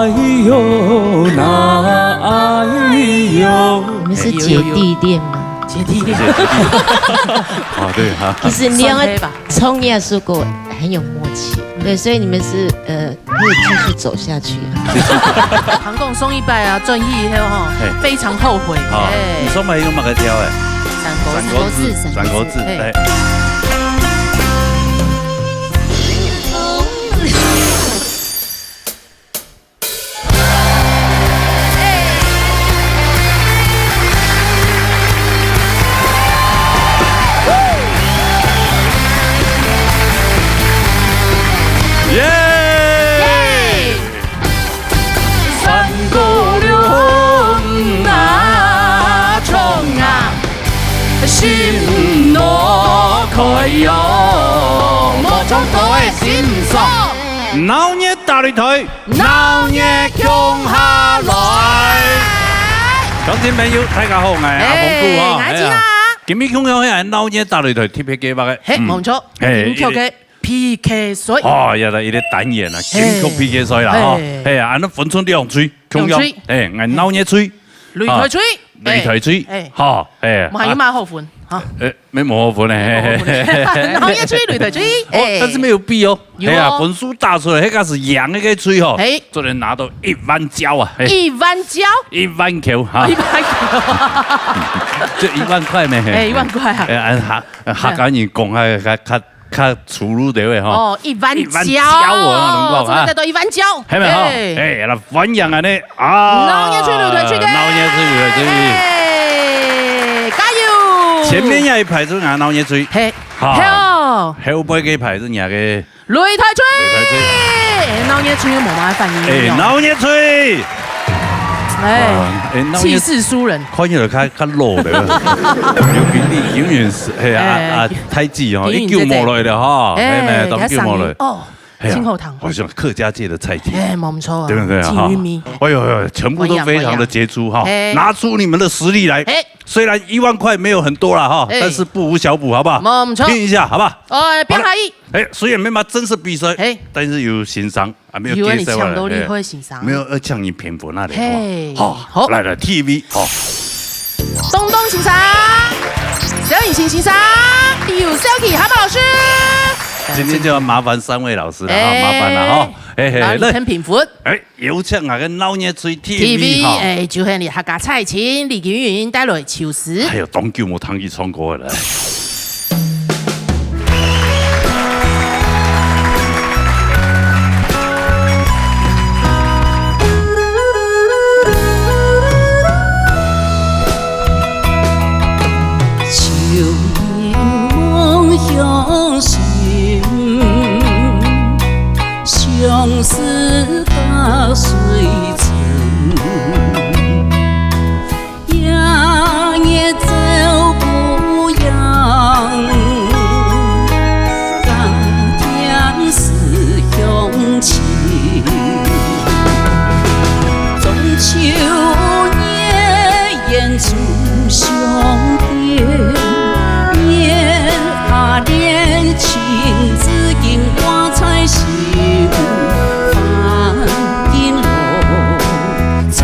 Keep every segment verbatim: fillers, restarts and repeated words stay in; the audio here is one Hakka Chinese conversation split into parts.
哎呦，那哎呦。你们是姐弟恋吗？姐弟恋。哦，对哈。其实你两个算黑吧。创业是个很有默契，对，所以你们是，呃，可以继续走下去。唐貢上一擺啊，轉去以後吼，嘿。非常後悔。好，哎。你上擺用麼个調誒？三國志。三國志，三國志，嘿。哎。 耶！三姑六婆啊，唱啊，心路開喲，莫唱歌个心酸。鬧熱打擂台，鬧熱共下來。鄉親朋友，大家好，𠊎係阿峰哥吼。哎，大家好。哎呀，今日共樣係鬧熱打擂台特別計畫个。嘿，嗯。無錯，嘿，金曲个 P K賽。哦，也來一個單元啊，嘿。金曲P K賽啦，吼。嘿。嘿啊，恁樣分出兩隊，共樣。兩隊。嘿，𠊎鬧熱隊。擂台隊。啊，擂台隊。嘿。好，嘿。嘛，啊。有嘛好分，哈。呃，無好分呢，嘿，嘿，嘿。鬧熱隊、擂台隊，哦，哎。但是沒有比哦。有哦。嘿啊，分數打出來，那個是贏那個隊吼，嘿。就能拿到一萬塊啊，嘿。一萬塊？一萬塊哈。一萬塊。就一萬塊咩，嘿。哎，一萬塊啊。哎，按客，客家人講，還，還，還 較粗魯兜个吼。哦，一萬塊。一萬塊哦，能夠啊。做得到一萬塊。係無吼？嘿。哎，來歡迎恁樣啊。鬧熱隊、擂台隊个。鬧熱隊、擂台隊。哎，加油！前面那一排係𠊎鬧熱隊。嘿。好。嘿哦。後背該一排係𠊎个擂台隊。擂台隊。哎，鬧熱隊無麼个反應哦。哎，鬧熱隊。 哎，哇，哎，鬧熱氣勢輸人。看起來較，較老了。有比你永遠是，嘿啊，哎，啊，太子哦，永遠一九無來了哈，哎，哎，哎，當久無來。哦，嘿啊，清口糖。好像客家界的蔡琴。哎，沒錯啊，對不對啊？金魚米。哈。哎呦，哎呦，全部都非常的傑出哈，哎。拿出你們的實力來。哎。雖然一萬塊沒有很多了哈，哎。但是不無小補，好不好？沒錯。拼一下，好不好？哦，哎，不要懷疑。好了。哎，雖然沒有正式比賽，哎。但是有欣賞。 啊，沒有介紹啊，有啊，你搶到厲害先生。嘿，沒有，要搶你平分那裡，嘿，好不好？好，好。來，來，T V，好。東東先生，小雨晴先生，還有小琪蛤蟆老師。今天就要麻煩三位老師了哈，哎，麻煩了哈。嘿，嘿，來，來。你先平分。哎，有請𠊎个鬧熱隊T V，T V，哈。哎，就係你客家蔡琴、李金雲帶來秋思。哎喲，當久無聽佢唱歌了。 秋眠望鄉行，相思隔水城。 夜月照孤影，更添思乡情。中秋夜，燕子相别，月下恋情，知音挂在心，翻云覆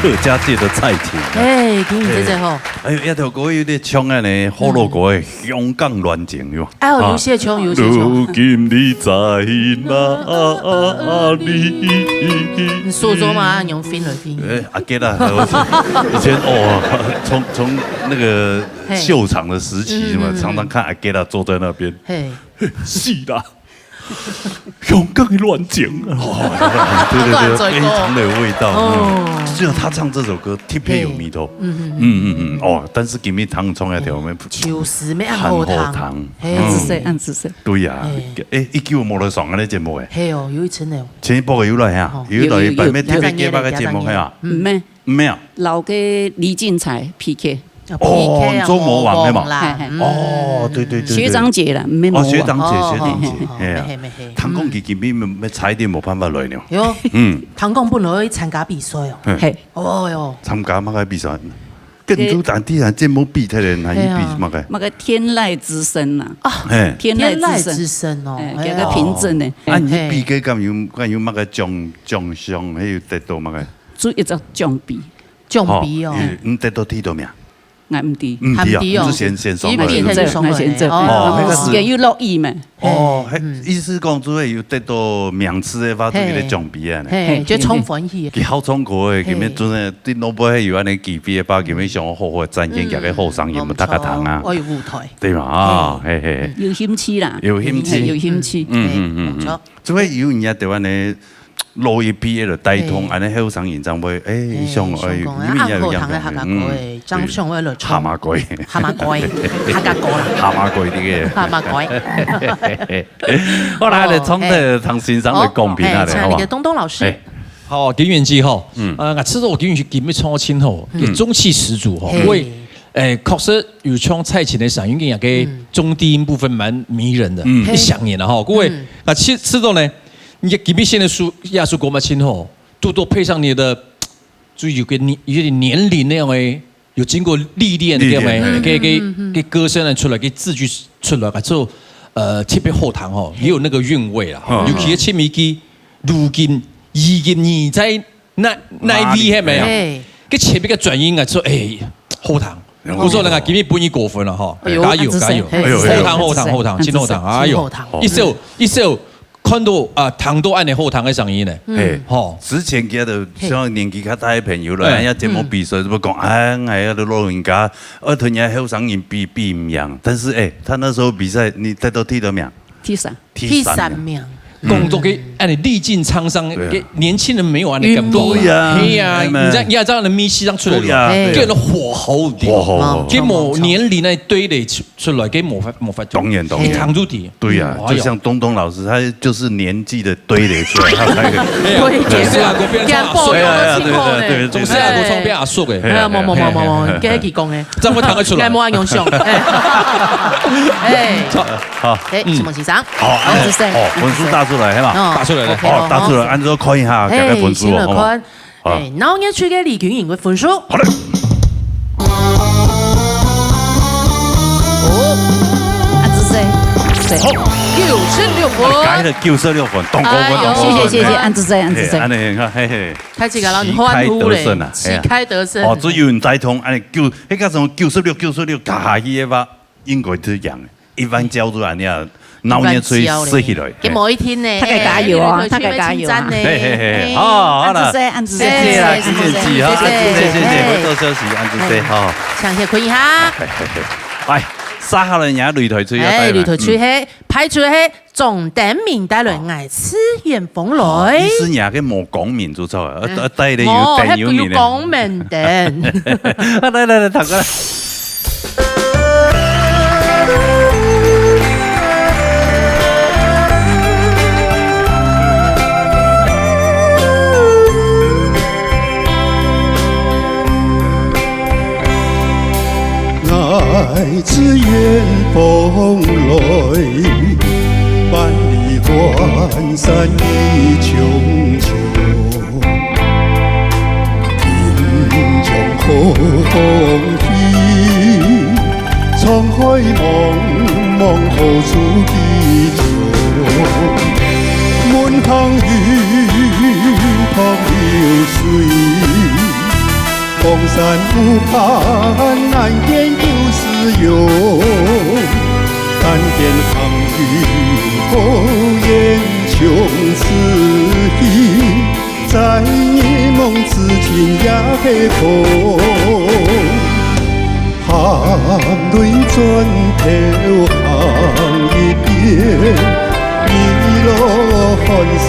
客家界的蔡琴啊。哎，金雲姐姐吼。哎，哎，這條歌有點像恁呢，火龍果个香港戀情喲。哎喲，有些像，有些像。如今你在哪裡？你手鐲嘛，用fin來fin。哎，阿吉啦，以前哦，從從那個嘿秀場的時期嘛，嗯嗯嗯。常常看阿吉啦坐在那邊。嘿。是啦。香港的戀情。哦，對對對，非常的有味道。哦。嗯，只有他唱這首歌特別有味道。嘿。嗯嗯嗯。嗯嗯嗯，哦，但是今日聽唱一條，我們就是愛喊好聽。喊好聽。嘿。恁仔細，嗯。恁仔細。對呀，嘿。哎，已久無來上恁呢節目誒。嘿哦，有一陣了。前一波有來啊，哦。有來一擺，有有有。特別節目个節目係啊。嗯。毋係。 毋係啊。老个李進財P K。哦，P K啊，哦，你做魔王係嘛？魔王啦，嘿，嘿。嗯。哦，對對對對。學長姐啦，毋係魔王。哦，學長姐，哦，學長姐，哦，哦，嘿啊。嘿嘿嘿。聽講佢今日乜，乜差一點無辦法來呢。喲，嗯。聽講本來去參加比賽哦。嘿。哦喲。參加麼个比賽？跟主持人節目比，特別還去比麼个？嘿啊。那個天籟之聲啊。啊，嘿。天籟之聲。天籟之聲哦，哎，哎喲。給個評審呢。啊，你比个敢有，敢有麼个獎，獎項，還有得到麼个？ 就一隻獎杯。獎杯哦。哦，你，你得到第多名？𠊎毋知。毋知哦，還毋知哦。你係先，先上來。佢比較上來哦。哦，那個是。時間又落雨嘛。哦，嘿，嗯。意思講，就係有得到名次个話，就有一個獎杯啊呢。嘿，就充歡喜。佢好唱歌誒，嘿。今日真个，你若無有恁呢機會个話，今日想好好展現佢个好聲音，嗯，大家聽啊。無錯，愛有舞台。對嘛，啊，嘿。嘿嘿。有興趣啦。有興趣。嘿，有興趣。嗯嗯嗯嗯。嘿，無錯。 就會有人家台灣个老一輩个帶動，嘿。恁呢後生人正會，哎，嘿，想，哎，想講，因為人家有樣樣，啊，好聽个客家歌，嗯，哎，正想愛來唱。對。客家歌。客家歌，客家歌啦。客家歌的。客家歌。好啦，哦，來，從這，嘿。唐先生來講評啊，好，來，好不好？哎，請那個東東老師。哎。好，金雲姐吼，嗯。呃，𠊎知道我金雲姐今日唱到盡好，嗯。也中氣十足吼，嘿。因為，哎，確實有像蔡琴的嗓音，跟那個，嗯。中低音部分蠻迷人的，嗯。一想念了哈，各位，嗯。那其，知道呢， 你个吉米先的書，壓縮国嘛清吼，都都配上你的，就有个年，有点年龄那样诶，有经过历练的历练，那样诶，嗯，给给嗯，嗯，嗯。给歌声呢出来，给字句出来，做呃特别好听吼，也有那个韵味啦。嗯。尤其个七米基，如今已经你在那那一批还没有，哎。给前面个转音啊，说哎，好听。然后我说那个吉米不宜过分了哈，哎呦，加油加油，哎呦，哎呦，好听好听好听，真好听，哎呦，真好听。一首一首 看到啊，聽到恁呢好聽个聲音呢。嗯。嘿，吼。之前佢都像年紀較大个朋友了，哎。人家節目比賽，嗯。就講，哎，哎呀，老人家，愛同人家後生人比，比毋贏。但是，哎，他那時候比賽，你得到第多名？第三。第三名。第三名。講到个，嗯。恁呢歷盡滄桑，對啊。个年輕人沒有恁呢感覺啦。對啊。嘿呀，哎嘛。你知道，你知道那米西上出來了，對啊，對啊。變得火候的。火候，火候。跟某年齡來堆垒起 出來，个無法，無法度。當然，當然。一聽就知。對呀，哎喲。就像東東老師，他就是年紀的堆疊出來，他才有。哎呀，總是啊，我變成阿叔。哎呀，哎呀，對，對，對，對，總是啊，我唱變阿叔欸。哎呀，無，無，無，無，無，你跟佢講欸。這樣會聽得出來。𠊎無恁樣想。哎。哎。好，好。哎，嗯。什麼先生？好，恁呢，哦，分數打出來，係嘛？哦，打出來了。OK哦，哦，打出來，恁樣看一下，哎，大概分數哦，先來看。好嘛。 好。哎，鬧熱隊个李君穎个分數。好嘞。哦，恁仔細，細。好。九十六分。哎，改了九十六分，當高分，哎喲。當高分。謝謝，謝謝，哎。恁仔細，恁仔細。哎，恁呢，你看，嘿嘿。開始感覺歡呼咧，旗開得勝啊，旗開得勝。哎。哦，只有你帶動，哎，九，那個什麼九十六，九十六，打下去个話，應該是贏的。 一萬交出來，你啊，鬧熱隊失去了。一萬交咧。佢無一定呢，大家加油啊，哎，大家加油啊。嘿，嘿，嘿，好，好了。恁仔細，恁仔細。謝謝啦，謝謝，謝謝，謝謝，謝謝，謝謝，謝謝，哎。回頭休息，恁仔細，哎，好。請歇睏一下。哎，哎，哎，哎。哎，殺好了，人家擂台吹啊，哎，擂台吹，嗯。嘿，排除，嘿，總點名帶來，哦。愛自遠方來。哦，意思人家个無講名就錯了，呃，嗯。呃，帶來有，哦，帶有名的。那個有講名的。啊，來，來，來，大哥。 来自远方来，万里关山与穹蒼。 饮尽江河浪费，沧海茫茫何处寄衷？问行人，客流水，江山无限，难见旧时容。但见唐虞好雁雄姿态，在日暮之前也空。含泪转头行一遍， 日落寒山，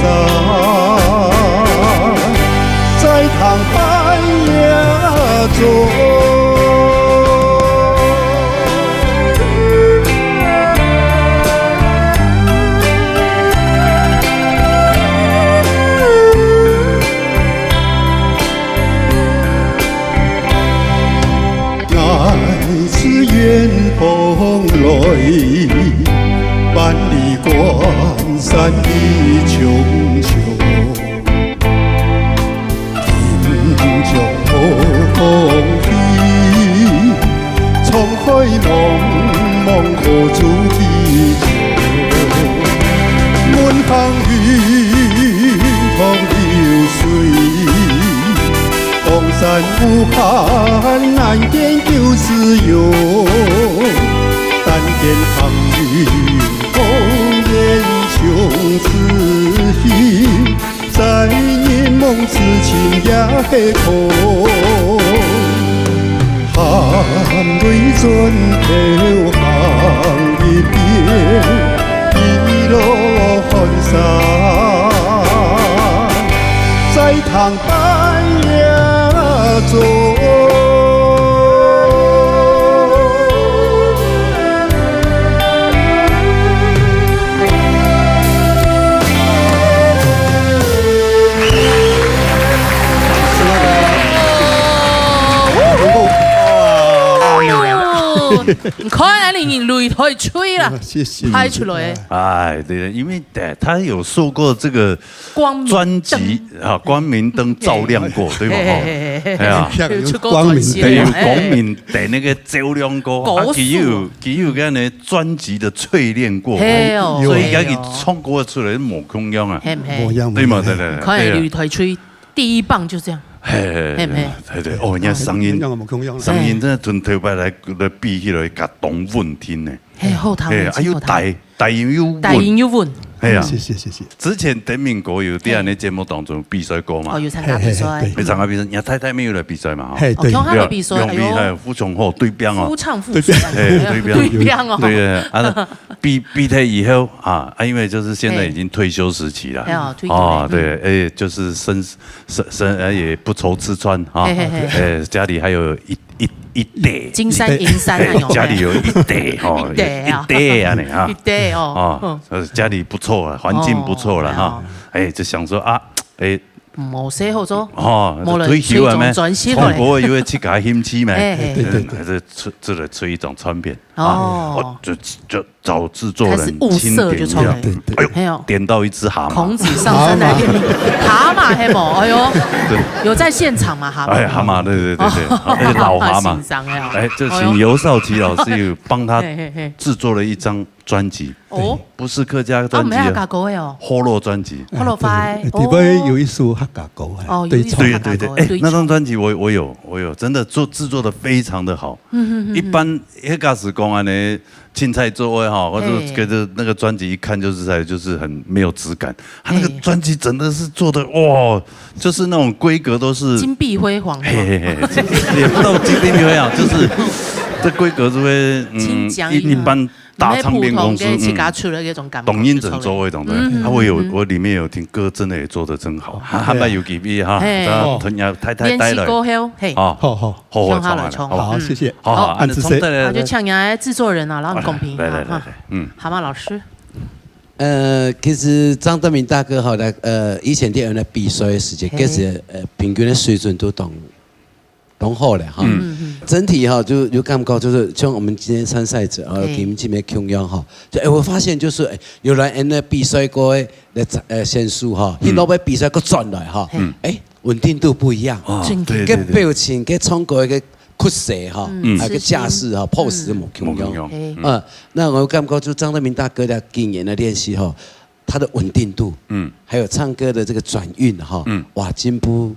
再踏半夜舟。 乃自远方来，万里关山一重重。今朝何方去？沧海茫茫何处寄头？问君欲当流水， 江山无限，难见旧时容。但见唐虞好雁雄姿态，在日暮之前也空。含泪转头行一遍，日落寒山， 再踏半夜舟。 你看，恁樣人擂台吹啦，謝謝。拍出來。哎，對，因為，哎，他有受過這個光明燈。專輯啊，光明燈照亮過，對吧？嘿，嘿，嘿，嘿。哎呀。有出過專輯。對，有光明燈那個照亮過，啊，高手。佢有，佢有个呢專輯的淬煉過，嘿哦。所以佢唱歌出來無共樣啊。嘿，嘿。無樣，對嘛，無樣。對，對，對。看來擂台吹第一棒就這樣。嘿，嘿，嘿，嘿，對，哦，人家聲音，無共樣。聲音真的從頭擺來，來比起來，佮當穩定呢。 嘿，好聽，嘿，啊，又大，大音又穩。大音又穩。嘿啊。謝謝，謝謝。之前德明哥有在恁呢節目當中比賽過嘛？哦，有參加比賽。嘿，嘿，嘿，對。有參加比賽，你太太乜有來比賽嘛？吼。嘿，對。哦，佢還有比賽，哎喲。兩位還有非常好，對標哦。夫唱婦隨啊。對標。嘿，對標。對標哦。對，啊，比，比賽以後啊，啊，因為就是現在已經退休時期了。嘿。哎呀，退休了。哦，對，哎，就是身 是，是，呃，也不愁吃穿啊，嘿，嘿，嘿。呃，家裡還有一，一，一地。金山銀山那種。嘿，家裡有一地，吼，一地啊。一地啊，你啊。一地哦。哦，嗯。呃，家裡不錯啊，環境不錯了哈。哦，哎，就想說啊，哎。無事好做，哦，無人退休啊，催中轉型嘞。唱歌又會去佮佢興趣咩？哎，哎。對，對，對。嗯，還是出，出來出一張唱片啊。哦。哦，就，就 找製作人，開始物色就出來。對，對。哎喲，嘿哦。點到一隻蛤蟆。孔子上山來練兵，蛤蟆，蛤蟆，嘿無？哎喲，對。有在現場嗎？蛤蟆？哎，蛤蟆，對，對，對，對，哦，而且老蛤蟆。欣賞的哦。哎，就請尤少奇老師有幫他，嘿，嘿，嘿。製作了一張專輯。哦。不是客家專輯啊。啊，毋係客家歌的哦。部落專輯。部落話的，哎，對，哦。裡背有一首客家歌，哎，哦，有一首客家歌的，對，唱。對，對，對。哎，對唱。那張專輯我，我有，我有，真的做，製作得非常的好。嗯，嗯，嗯，嗯。一般，一開始講恁呢， 凊彩做个哈，或者嘿。跟著那個專輯一看就是在，就是很沒有質感。他那個嘿。專輯真的是做得，哇，就是那種規格都是金碧輝煌，嘿，嘿，嘿，也不到金碧輝煌，就是這規格是會，嗯，清講一，一般大唱片公司，毋係普通个自家出來个一種感覺，嗯，當然整做那種的。嗯，啊，我有，嗯。我裡面有聽歌，真的也做得真好。哦。還，還蠻有機會哈，嘿。大家同樣太太帶來。練習過後，嘿。哦。好，好。 好好唱下來，好唱下來，好。好，嗯。謝謝。好，好，好，恁仔細。恁仔唱得來。啊，就請人家製作人啊，然後公平啊，來，來，來，哈。來，嗯。蛤蟆老師。呃，其實張德明大哥哈，來，呃，以前在原來比賽的時間，嘿。其實，呃，平均的水準都當，當好了哈。嗯。嗯，嗯。整體哈，就，就感覺就是像我們今天參賽者啊，嘿。跟你們這邊共樣哈，就，哎，我發現就是，哎，有來原來比賽過的，呃，選手哈，嗯。去到尾比賽，閣轉來哈，嘿。哎， 穩定度不一樣。哦，真个。對，對，對。該表情、該唱歌个氣勢哈，嗯。還有該架勢哈，嗯。pose都無共樣。無共樣。嘿。嗯，那我感覺就張德明大哥的經驗的練習哈，他的穩定度，嗯。還有唱歌的這個轉韻哈，嗯。哇，進步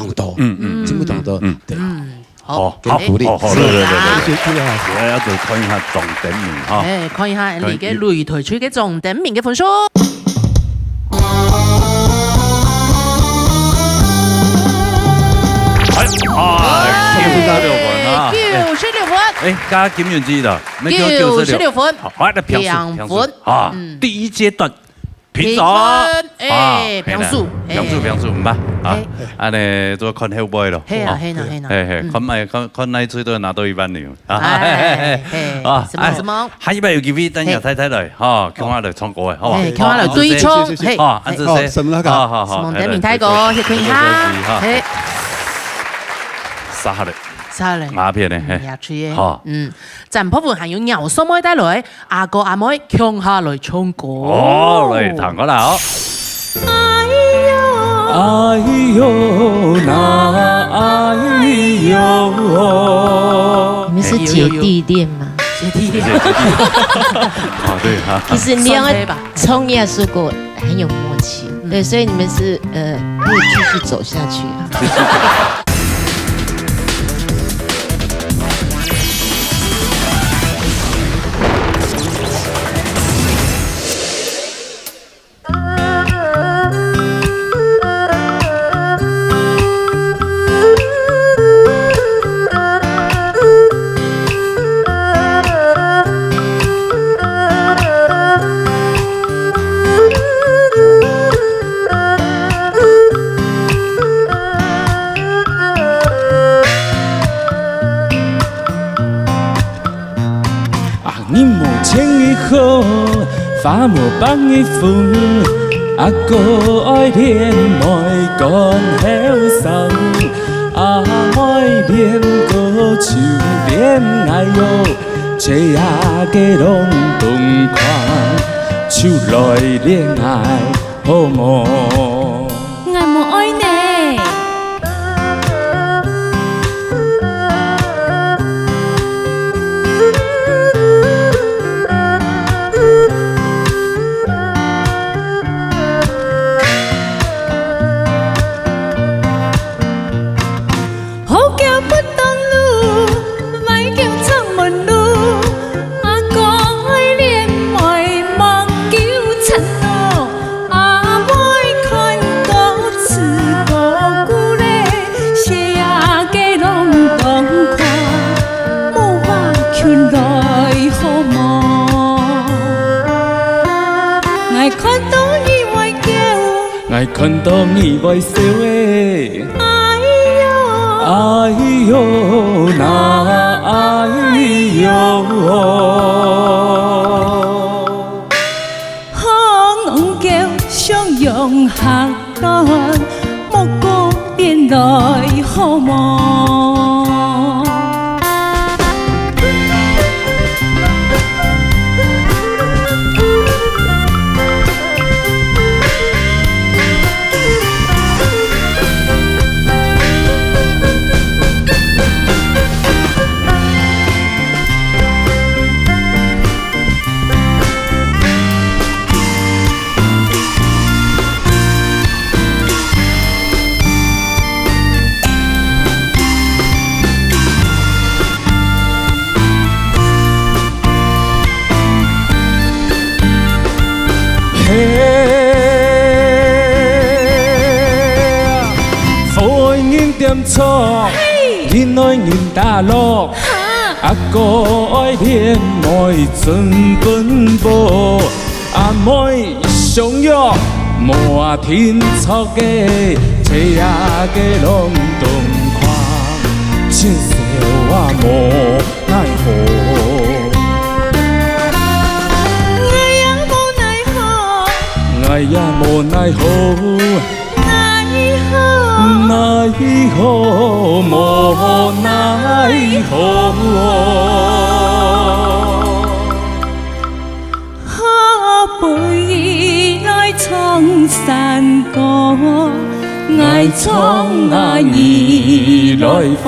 不多，嗯，嗯，嗯。进步当多，嗯。对。嗯，好，好，给鼓励。好，好，是。对，对，对，对。谢谢，谢谢老师。我要走看一下总点名哈。哎，看一下你个擂台区个总点名个分数。哎，哎，九十六分啊。哎，九十六分。哎，加金元基的，那个九十六。九十六分。好，来，来，平手，平手。平分。啊，嗯。第一阶段 平手。平分，哎，啊，平手，嘿啦，平手，哎。平手，毋怕啊。哎。恁呢，做看後背咯。嘿啊，哦，嘿喏，嘿喏。嘿，嘿，嗯。看覓，看，看哪一隊都拿到一萬六。哎，嘿，啊，什麼，哎，什麼？下一擺有機會，等下太太來，哎。吼，共下來唱歌个，好無？哎，共下來對唱，謝謝，謝謝，謝謝。嘿，啊，嘿。這些，哦，什麼那個？好，好，好，什麼等你太高，來，來，謝坤哈，來，來，嘿。殺下來。殺下來。鴉片呢，嘿。嗯，也吹耶。好。嗯。 展博文還有饒舌妹帶來，阿哥阿妹共下來唱歌。哦，來，聽過來哦。哎喲，哎喲，那哎喲。你們是姐弟戀嗎？姐弟戀。姐弟戀。啊，對啊。其實你兩個算黑吧。唱一首歌很有默契，嗯。對，所以你們是，呃，可以繼續走下去啊。 啊，人無千日好，花無百日紅。阿哥愛戀妹趕後生，阿妹戀哥就戀𠊎喲，這夜个浪當寬，就來戀𠊎。 好無？𠊎無愛呢。 好狗不當路，壞狗出門路。阿哥愛戀妹莫糾纏咯，阿妹看到自高估咧，這夜个浪當寬，無話就來好無？𠊎看到你會噭。 𠊎看到你會笑欸。哎喲，哎喲，那哎喲。好戇狗相擁客斷，莫過變來好無？ 嘿，好愛人點錯，嘿。人愛人打落，哈。阿哥愛戀妹準分無。 阿妹相約無定著个，這夜个浪當寬，盡愁啊無奈何。𠊎也無奈何，𠊎也無奈何，奈何，奈何，無奈何。 好背來唱山歌，𠊎唱啊你來和。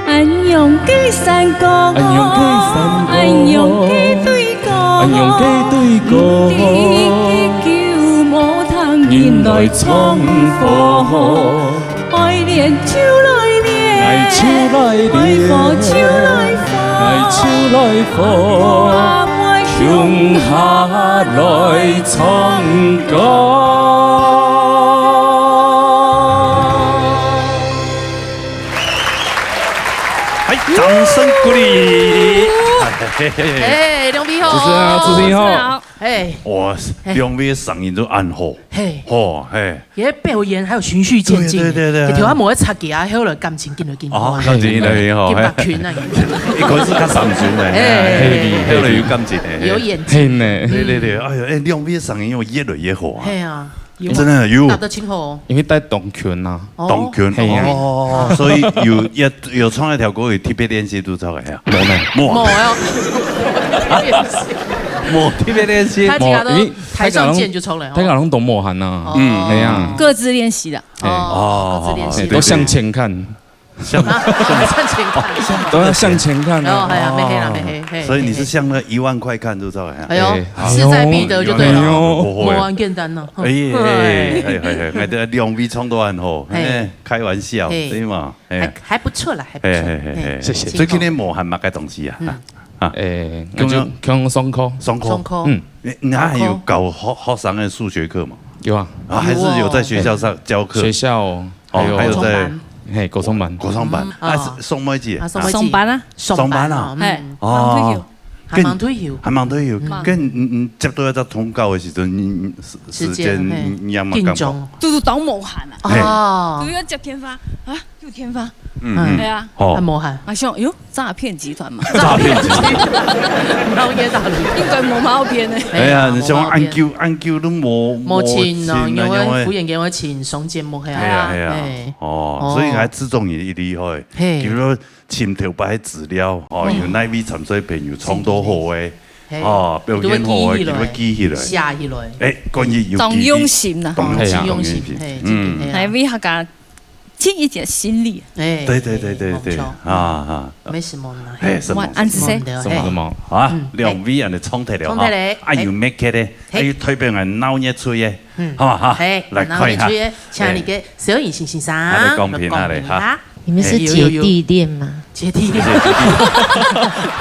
恁樣个山歌，恁樣个山歌，恁樣个對歌，恁樣个對歌，毋知幾久無聽人來唱和，愛練就來練，愛就來練，愛火就來火，愛就來火，共下來唱歌。哎，掌聲鼓勵！哎，兩位好。主持人好，主持人好。主持人好。哎。哇，嘿。兩位个聲音都恁好。嘿。吼，嘿。也表演還有循序漸進。對，對，對，對。一條啊，無愛插佢啊，後來感情緊來緊好。哦，感情緊來緊好，緊密群啊。嘿。一開始較生疏呢，哎，嘿，嘿，後來有感情呢，嘿。有演技。嘿呢。對，對，對，哎喲，哎，兩位个聲音又越來越好啊。嘿啊。 有。真的有。搭得真好哦。因為戴當近啊。哦。當近，嘿呀。哦，所以有，有，有唱一條歌，有特別練習都唱个呀？無呢。無啊。無哦。無特別練習。他自家都無，因為台上見就出來哦。大家攏，大家攏當無閒啊。哦。嗯。嘿呀。各自練習啦。嘿。哦，各自練習。嘿，都向前看。 向，啊，向前看。都要向前看啊。哦，哎呀，沒黑啦，沒黑，嘿，所以你是向那一萬塊看，是不是？哎喲，哎，勢在必得就對了，哎喲，不會。無恁簡單呢。哎，哎，哎，哎，哎，兩位唱都很好，嘿。哎，開玩笑，嘿。對嘛？哎。還，還不錯啦，還不錯。哎，哎，哎，哎，嘿，謝謝。最近你無閒麼个東西啊？嗯。啊，哎，我就，剛剛，剛上課。上課。上課。嗯。你，你還有教學，學生的數學課嗎？有啊。啊，還是有在學校上教課？學校哦。 哦，還有，還有在國中班。嘿，國中班。國中班。嗯。啊，哦。是上麼个？啊，上麼个？上班啊。上班啊。上班哦，嗯。嘿，哦。忙退休。還吂退休。還吂退休。嗯。該你，你接到一隻通告个時陣，你，你時，時間，時間，嘿，你，你有麼个感覺？緊張。堵堵當無閒啊。嘿。哦。堵要接電話，啊，又電話。嗯，嗯。哎呀。哦。還無閒。啊，想，喲，詐騙集團嘛。詐騙集團。鬧熱鬧熱。應該無毛病呢。哎呀，哎呀，你想恁久，無毛病。恁久都無，無錢啊，無錢啊，因為因為忽然間會請上節目，嘿啊。哎呀，哎呀。哎。 哦，哦。所以𠊎知道你厲害。嘿。比如說，尋頭擺資料，哦，嗯。有哪位參賽朋友唱到好个，嘿。哦，表演好个，佢會記起來。佢會記起來。寫起來。哎，關鍵有記起。當用心啊。當用心，嘿啊。當用心。嘿，嗯。真的，嘿啊。哪位客家盡一點心力。哎，對，對，對，對，對，嘿，無錯。啊，啊。沒什麼啦，嘿，什麼？我恁仔細。什麼，什麼？啊，嗯。兩位恁樣唱忒了，唱忒了，哈。啊，有make个，嘿。還有代表𠊎鬧熱吹个。 嗯。好不好？嘿，來看一下。然後呢，就請你个小影星先生，哎。他來公平啊，來公平哈。你們是姐弟戀嗎？姐弟戀。姐弟戀。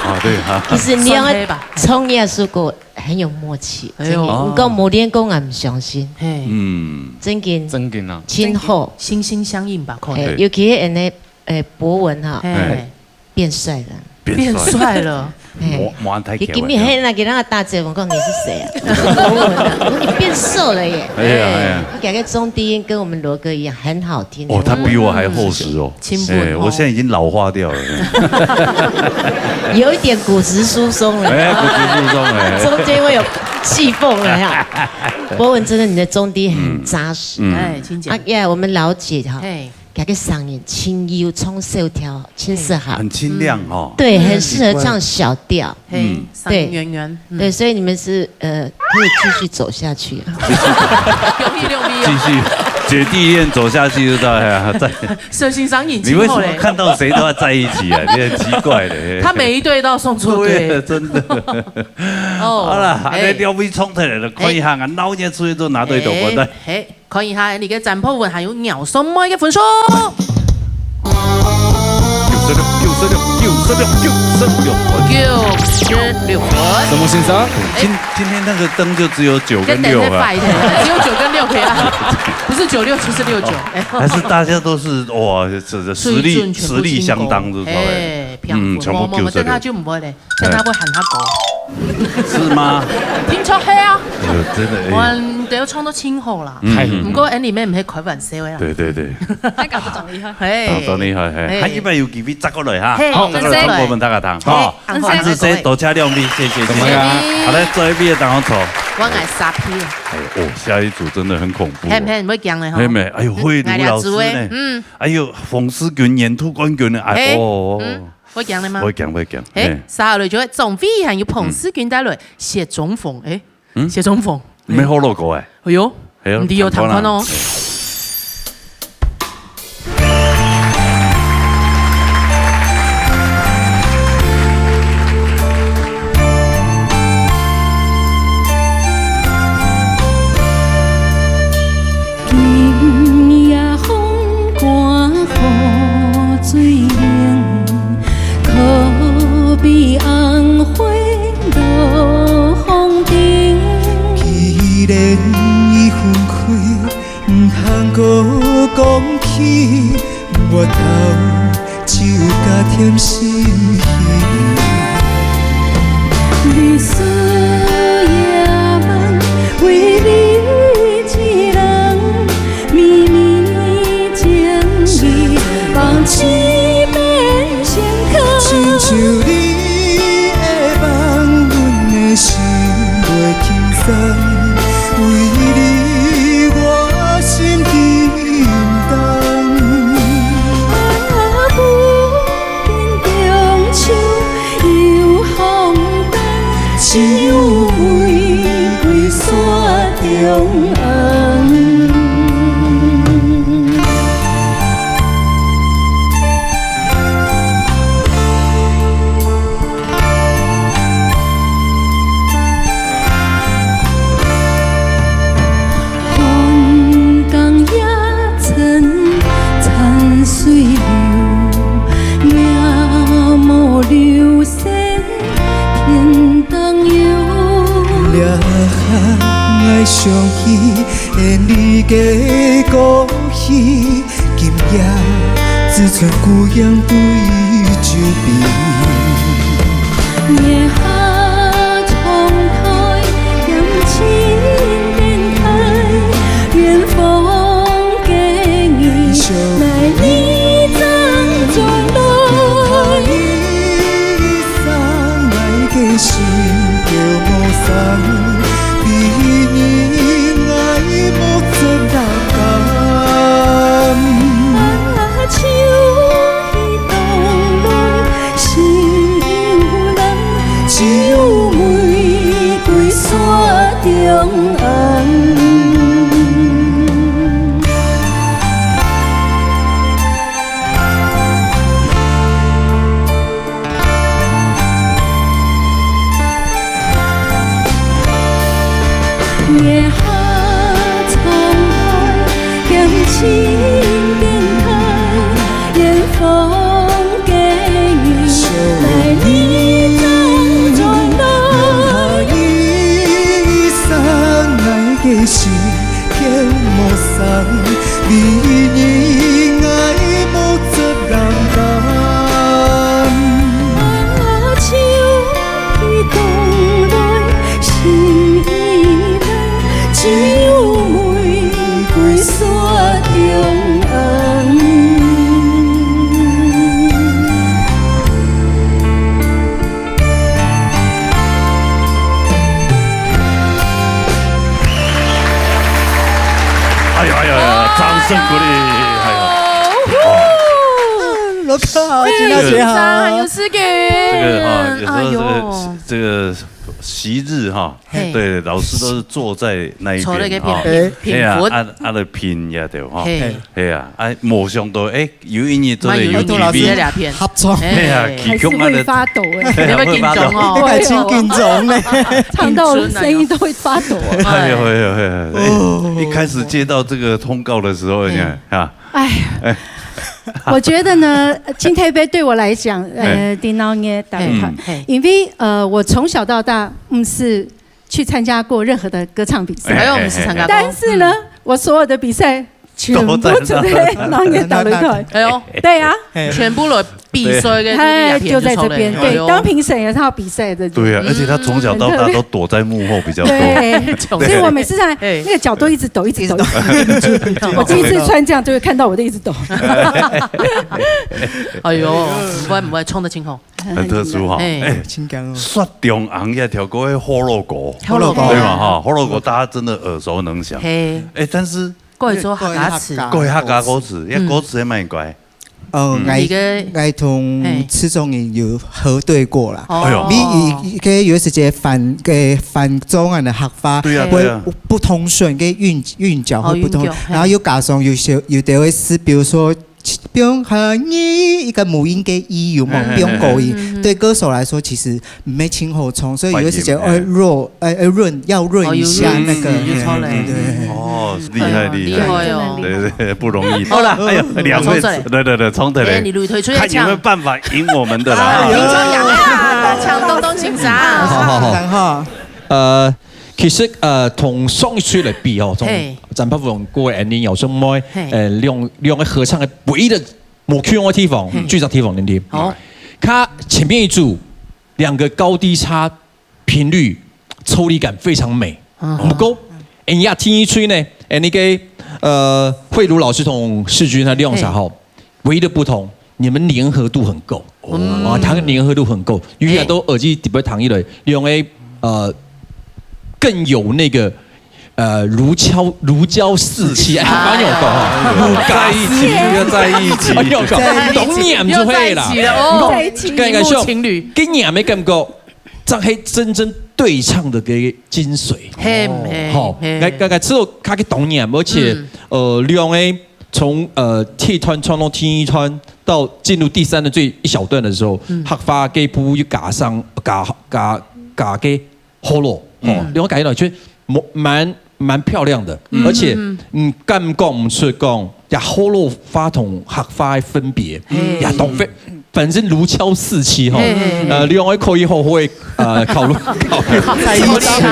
哦，對哈。其實你兩個算黑吧。唱這首歌很有默契，哎喲。真的。哦。你講無練過，𠊎毋相信。嘿。嗯。真的。真的啊。真好。心心相印吧，可能。嘿，尤其係恁樣，誒，博文哈。嘿。 變帥了。變帥。變帥了。嘿。無，無恁大條个。佢今日還拿給那個大姐，我講你是誰啊？我說博文啊，我說你變瘦了耶。哎呀，哎呀。我感覺鍾低音跟我們羅哥一樣，很好聽。哦，他比我還厚實哦。嗯。哎，我現在已經老化掉了。有一點骨質疏鬆了。哎，骨質疏鬆，哎。中間會有氣縫了呀。博文真的，你的中低很扎實。嗯。嗯。哎，真的。啊，yeah，我們老姐哈，嘿。 佢个聲音真幼，唱小調，真適合。很清亮哦。對，很適合唱小調。嘿，嗯。聲音圓圓，嗯。對，所以你們是，呃，可以繼續走下去啊。容易，容易哦。繼續，姐弟戀走下去就知道，哎呀，在，小心傷眼睛。你為什麼看到誰都要在一起啊？你很奇怪的。他每一對都要送錯對。對，真的。哦，好了，哎。恁樣兩位唱忒了，看一下啊，鬧熱吹到哪對到關的。哎，嘿。 看一下你个占卜運還有饒舌妹个分數。九十六，九十六，九十六，九十六分。九十六分。什麼先生？今，哎。今天那個燈就只有九跟六啊。這燈太壞了，只有九跟六可以啊，不是九六就是六九。哦，哎。還是大家都是，哇，這，這實力，水準全部清高。實力相當，是不是？哎，嗯，全部九十六。我，我，我等下就毋會咧。 在那會喊他哥。是嗎？聽說係啊。哎喲，真的，哎。我都有唱到盡好啦。嗯，嗯，嗯。毋過，恁樣毋係開玩笑个啦。對，對，對。那搞得當厲害。嘿。當，當厲害，嘿。嘿。下一擺有機會再過來哈。嘿，好，再過來。再過來分大家聽，嘿，哈。恁仔細，恁仔細，多謝兩位，謝謝，怎麼樣？謝謝。好，來，最尾个當中坐。我愛沙皮。哎，哦，下一組真的很恐怖哦。嘿，嘿，毋好講了吼。嘿，嘿，哎喲，慧茹老師呢？嗯。哎喲，馮思君年度冠軍呢，哎，嘿，哦。嗯。 會講个嗎？會講，會講，嘿，嘿。接下來就係張惠涵還有彭思君帶來《雪中紅》，嗯。哎，嗯？《雪中紅》。沒學過哎。哎喲，哎喲，你有聽看哦。看看啦。無講起，我頭就甲甜心去。你需要問，為你一人，微微情意，放一邊先看。親像你的夢，阮的心袂輕鬆，為你我心震動。啊，不見中秋又風寒，只有玫瑰雪中紅。 寒江夜深，殘水流，描墨流星天當有。這刻𠊎想起，你个故去，今夜只剩孤影對酒杯。 月下窗台，輕輕點開，遠方个你，來你正轉來。 月下窗台，輕輕點開，遠方个你，來你正轉來。 哎呀哎呀哎呀，掌声鼓励！哎呀，哇，老师好，金大学好。非常有诗感。这个哈，有时候这个，哎呦，这个昔日哈，嘿，对，老师都是坐在那一边哈，坐在那边品，哎呀，品，啊，啊，就品也对哈，嘿，哎呀，啊，没想到，哎， 有一日做得有机会，老师合作。哎呀，还是会发抖哎。你会紧张哦。我还真紧张呢，唱到声音都会发抖。哎呦哎呦哎呦，哎，一开始接到这个通告的时候，你看啊，哎，我觉得呢，今天杯对我来讲，呃，顶闹热打开，因为呃，我从小到大，嗯，是去参加过任何的歌唱比赛，哎呦，我们是参加过，但是呢，我所有的比赛 全部都在那个大擂台。哎呦，对啊，全部都比赛个，哎，就在这边。对，当评审也是要比赛的。对啊，而且他从小到大都躲在幕后比较多。对，所以我每次在那个角度一直抖，一直抖，一直抖。我第一次穿这样，就会看到我的一直抖。哎呦，不会不会，冲得清吼。很特殊哈，哎，哎，清讲哦。雪中红也跳过火龙果，火龙果，对嘛哈？火龙果大家真的耳熟能详。嘿，哎，但是 过去做客家词。过去客家歌词，因为歌词也蛮怪。呃，嗯。你个，我，我同，嘿，池中人有核对过啦。哦。哎呦。你，你，你可以有一些翻，个翻中文的客话，对呀，对呀。会不通顺，个韵，韵脚会不通，哦，韵脚，嘿。然后又加上有些，有的会是，比如说，比如说你一个母音个i有没有？嘿，嘿，不用高音。嘿，嘿。对歌手来说，其实 毋係清好唱，所以有个時節愛潤，呃，呃，潤，要潤一下那個。哦，有潤，有錯嘞。對。哦，厲害，厲害。厲害哦。對，對，對，不容易。好了，哎呀，兩位，衝出來。對，對，對，衝出來。哎，你擂台出來唱。看有沒有辦法贏我們的啦。啊，聽說贏啊，搶東東請啥？好，好，好。然後，呃，其實，呃，同上一齣來比哦，從嘿。張柏宏過後，Annie姚承妹，嘿。呃，兩，兩個合唱个唯一个無共樣个地方，嘿。就這地方，你知。好。佢前面一組，兩個高低差頻率、抽離感非常美。嗯。不過，人家第一齣呢，哎，那個，呃，慧茹老師同世鈞他兩儕吼，嘿。 唯一的不同，你們黏合度很夠。哦。啊，他的黏合度很夠，因為都耳機底部彈一類，用a，呃，更有那個，呃，如膠，如膠似漆，哎，啊。好有講哈，如膠似漆。要在一起，要在一起。懂黏就會啦。又在一起了，哦。在一起。剛才說，荧幕情侶。跟黏的感覺，這係真正對唱的个精髓。嘿，嘿，吼，嘿。該，該，該，只有他个懂黏，而且，嗯。呃，兩个 從，呃，第一段唱到第二段，到進入第三的最一小段的時候，嗯。客話个部又加上，加，加，加个solo，嗯。哦，然後感覺到，覺得蠻，蠻，蠻漂亮的，嗯。而且，嗯。嗯，感覺毋出講，呀，solo話同客話个分別，嗯。呀，懂，非 反正如膠似漆吼，嘿，嘿，嘿。呃，兩个可以好好地，呃，考慮，考慮。在一起。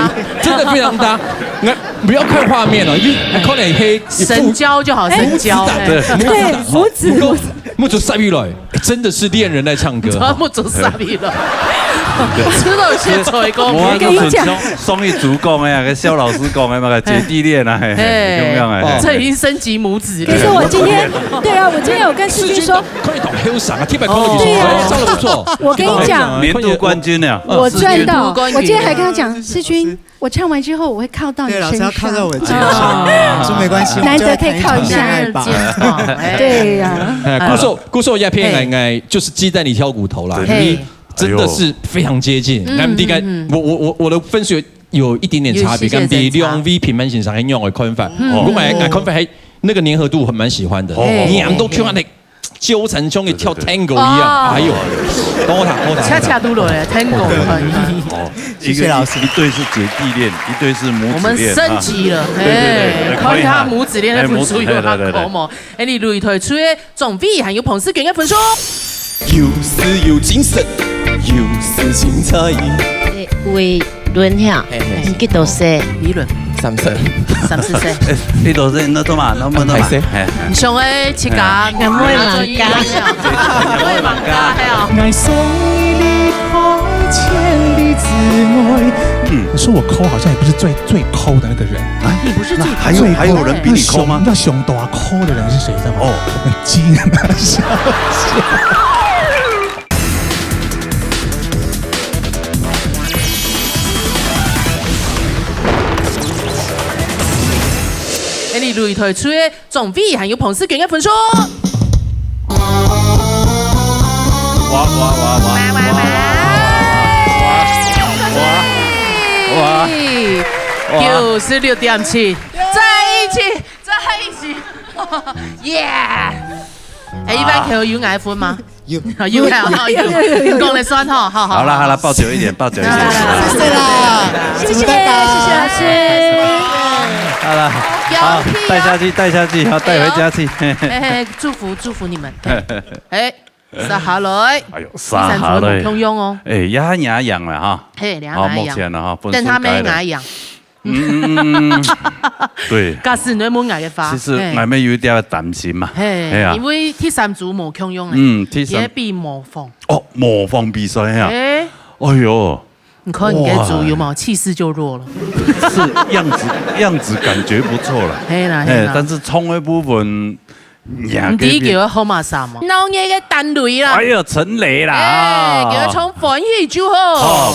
真的非常搭。那不要看畫面哦，因為可能黑，神交就好，神交。對。母子打，對，母子打，對，母子，母子。母子上來，哎，真的是戀人在唱歌。怎麼母子上來了？知道現在一個我跟你講，上，上一組講的啊，跟蕭老師講的嘛，姐弟戀啊，嘿，嘿，嘿。共樣啊，嘿。這已經升級母子戀。可是我今天，對啊，我今天有跟世鈞說， 可以懂很爽啊，聽百口語，對呀。哎，唱得不錯。我跟你講，年度冠軍呢？我賺到，年度冠軍。我今天還跟他講，世鈞，我唱完之後我會靠到你身上。對，老師要靠在我的肩上，啊。說沒關係，難得可以靠一下。我們就來談一場戀愛吧。對呀。哎，故所，故所這片來，哎。應該就是雞蛋裡挑骨頭啦，對。因為真的是非常接近。哎呦。那麼應該，嗯，嗯，嗯。我，我，我，我的分數有，有一點點差別，有一些些差。跟比兩位評判先生還有我的看法。嗯。不過我，我看法還，那個黏合度我蠻喜歡的。哦。黏都Q安的 糾纏，像一條Tango一樣。對，對，對。哎呦，哦。等我打，等我打。恰恰都來了，Tango很。哦，謝謝老師。一個，一對是姐弟戀，一對是母子戀，我們升級了，啊。對，對，對，嘿，對，可以哈，母子戀的分數有他高嘛。哎，母子，對，對，對，對。哎，你擂台出的總比還有彭世娟的分數。又是有精神，又是精彩。哎，喂， 倫兄，嘿，嘿。你幾多歲？李倫。三十。三十歲。哎，你幾多歲？你做麼？你做麼？恁歹勢。嘿。你想愛自家，哎。𠊎毋會吂嫁。𠊎毋會吂嫁，係哦。𠊎送你離開千里之外。嗯。你說我摳好像也不是最，最摳的那個人。啊，你不是最摳。那還有，還有人比你摳嗎？那熊，那熊大摳的人是誰，知道嗎？哦。金小姐。 哎，你擂台出的總比還有彭世娟的分數。哇，哇，哇，哇，哇，哇，哇，哇。九十六點七，在一起，在一起。耶！哎，一般可以有𠊎分嗎？ 有。有，有，有，有，有，有。你講了算吼，好，好，好啦，好啦，好。抱久一點，抱久一點。謝謝啦，謝謝，謝謝，拜拜。謝謝老師。好啦，好，帶下去，帶下去，好，帶回家去。哎呦。嘿，嘿，祝福，祝福你們。哎，接下來，哎呦，接下來。第三組無共樣哦。哎，也還一樣了哈。嘿，兩個一樣。好，目前了哈，分數改了。等他們一樣。 嗯，嗯，嗯，嗯。對。假使你問𠊎个話，其實，嘿。𠊎乜有一點擔心嘛。嘿，哎呀。因為第三組無共樣欸，嗯，第三。也比模仿。哦，模仿比賽啊。哎。哎喲。你看你个組有無？哇。氣勢就弱了。是，樣子，樣子感覺不錯了。嘿啦，嘿啦。哎，但是唱的部分， 你第一个號碼啥嘛？鬧熱个單雷啦。哎呀，陳雷啦。哎，啊。給他唱歡喜就好。好。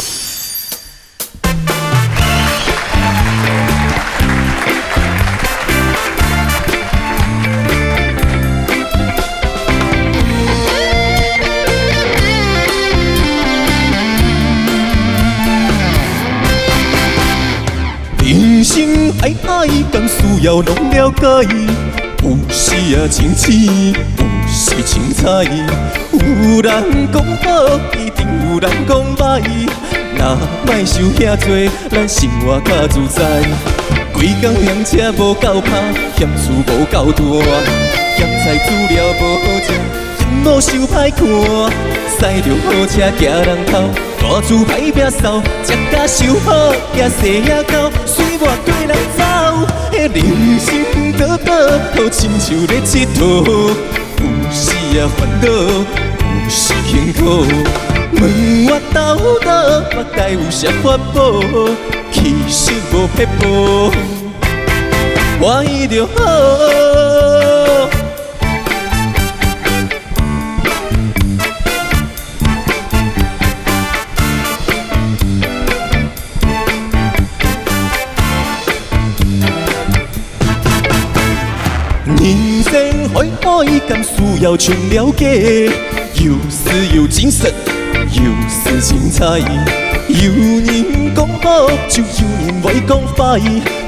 人生愛愛，敢需要攏了解？ 有時啊真悽，有時真彩。有人講好，一定有人講歹。若莫想遐濟，咱生活較自在。規工嫌車無夠拍，嫌厝無夠大，嫌菜煮了無好食。無想歹看，駛著好車驚人偷，大厝歹摒掃，食甲傷好，驚細阿狗，隨我綴人走。彼人生短短，好親像咧𨑨迌，有時仔煩惱，有時輕苦。問我鬥倒，我該有啥法寶？其實無撇步，歡喜就好。 人生海海，敢需要全了解？有時有精神，有時精彩。有人講好，就有人會講歹。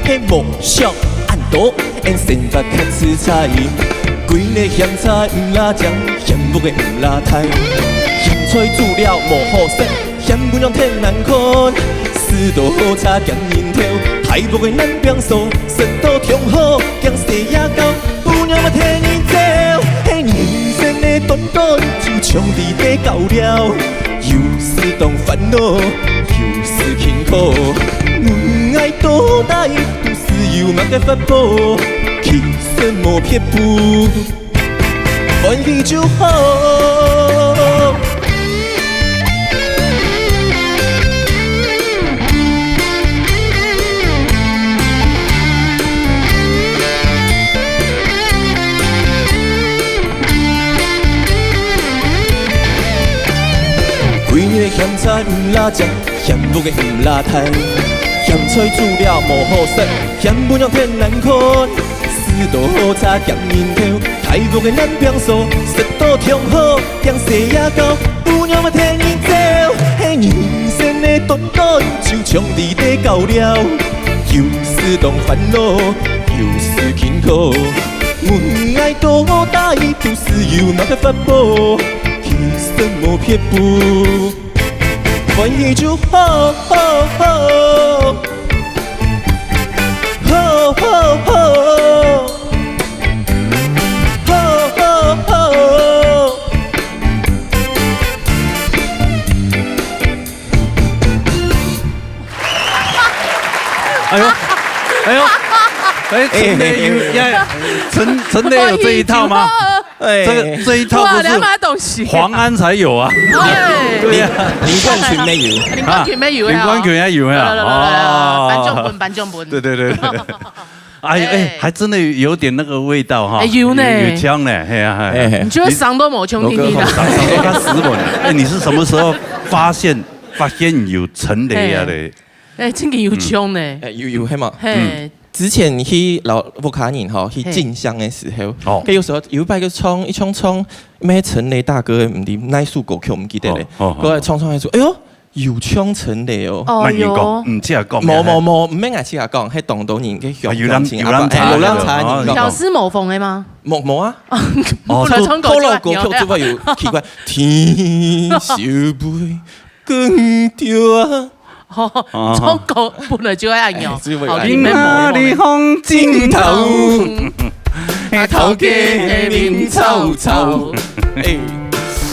係無想恁多，𫣆生活較自在。幾若嫌菜毋罅靚，嫌屋个毋罅大，嫌菜煮了無好食，嫌餔娘忒難看。駛到好車驚人偷，大屋个難摒掃，食到暢好驚細阿狗，餔娘嘛忒難招。係人生个短短，就像在咧較量。 有時當煩惱，有時輕苦。問𠊎到底都係有麼个法寶？其實無撇步，歡喜就好。 幾若嫌菜毋罅靚，嫌屋个毋罅大，嫌菜煮了無好食，嫌餔娘忒難看。駛到好車驚人偷，大屋个難摒掃，食到暢好驚細阿狗，餔娘嘛忒難招。係人生个短短，就像在咧較量。有時當煩惱，有時輕苦。 問𠊎到底都係有麼个法寶？其實無撇步，歡喜就好，好，好，好。 哎喲，哎喲，哎，陳雷有，哎，陳，陳雷有這一套嗎？哎，這個，這一套不是，哇，兩碼東西。黃安才有啊。哎。對啊。林冠群沒有。林冠群沒有呀。啊，林冠群也有呀。來，來，來，來，哦。頒獎文，頒獎文。對，對，對，對。哎，哎，還真的有點那個味道哈。哎，有呢。有，有腔呢，嘿啊，嘿啊。哎，哎。你就會想到無像你啦。想，想到較斯文。哎，你是什麼時候發現，發現有陳雷啊嘞？嘿。 哎，真个有唱呢。哎，有，有，係嘛？嘿。嗯。之前去老屋下人吼，去進香个時候，嘿。哦。佢有時候有一擺佢唱，一唱唱，咩陳雷大哥个，毋知哪首歌曲，毋記得咧。哦，哦，哦。過來唱唱，佢說：「哎喲，有唱陳雷哦。」哦，慢慢講，喲。毋識講。無，無，無，毋免𠊎自家講，係當多人个鄉，啊，有人，鄉親阿伯，有人查的。哎，有人查人講。哦。挑事無縫的嗎？無，無啊。哦，本來唱歌就，套路歌曲就會有奇怪，天小妹。 更對啊。哦，哦。唱歌本來就愛恁樣，哎，就會愛恁樣。好，你們模仿的。哪裡風景好，啊，頭家面臭臭。哎。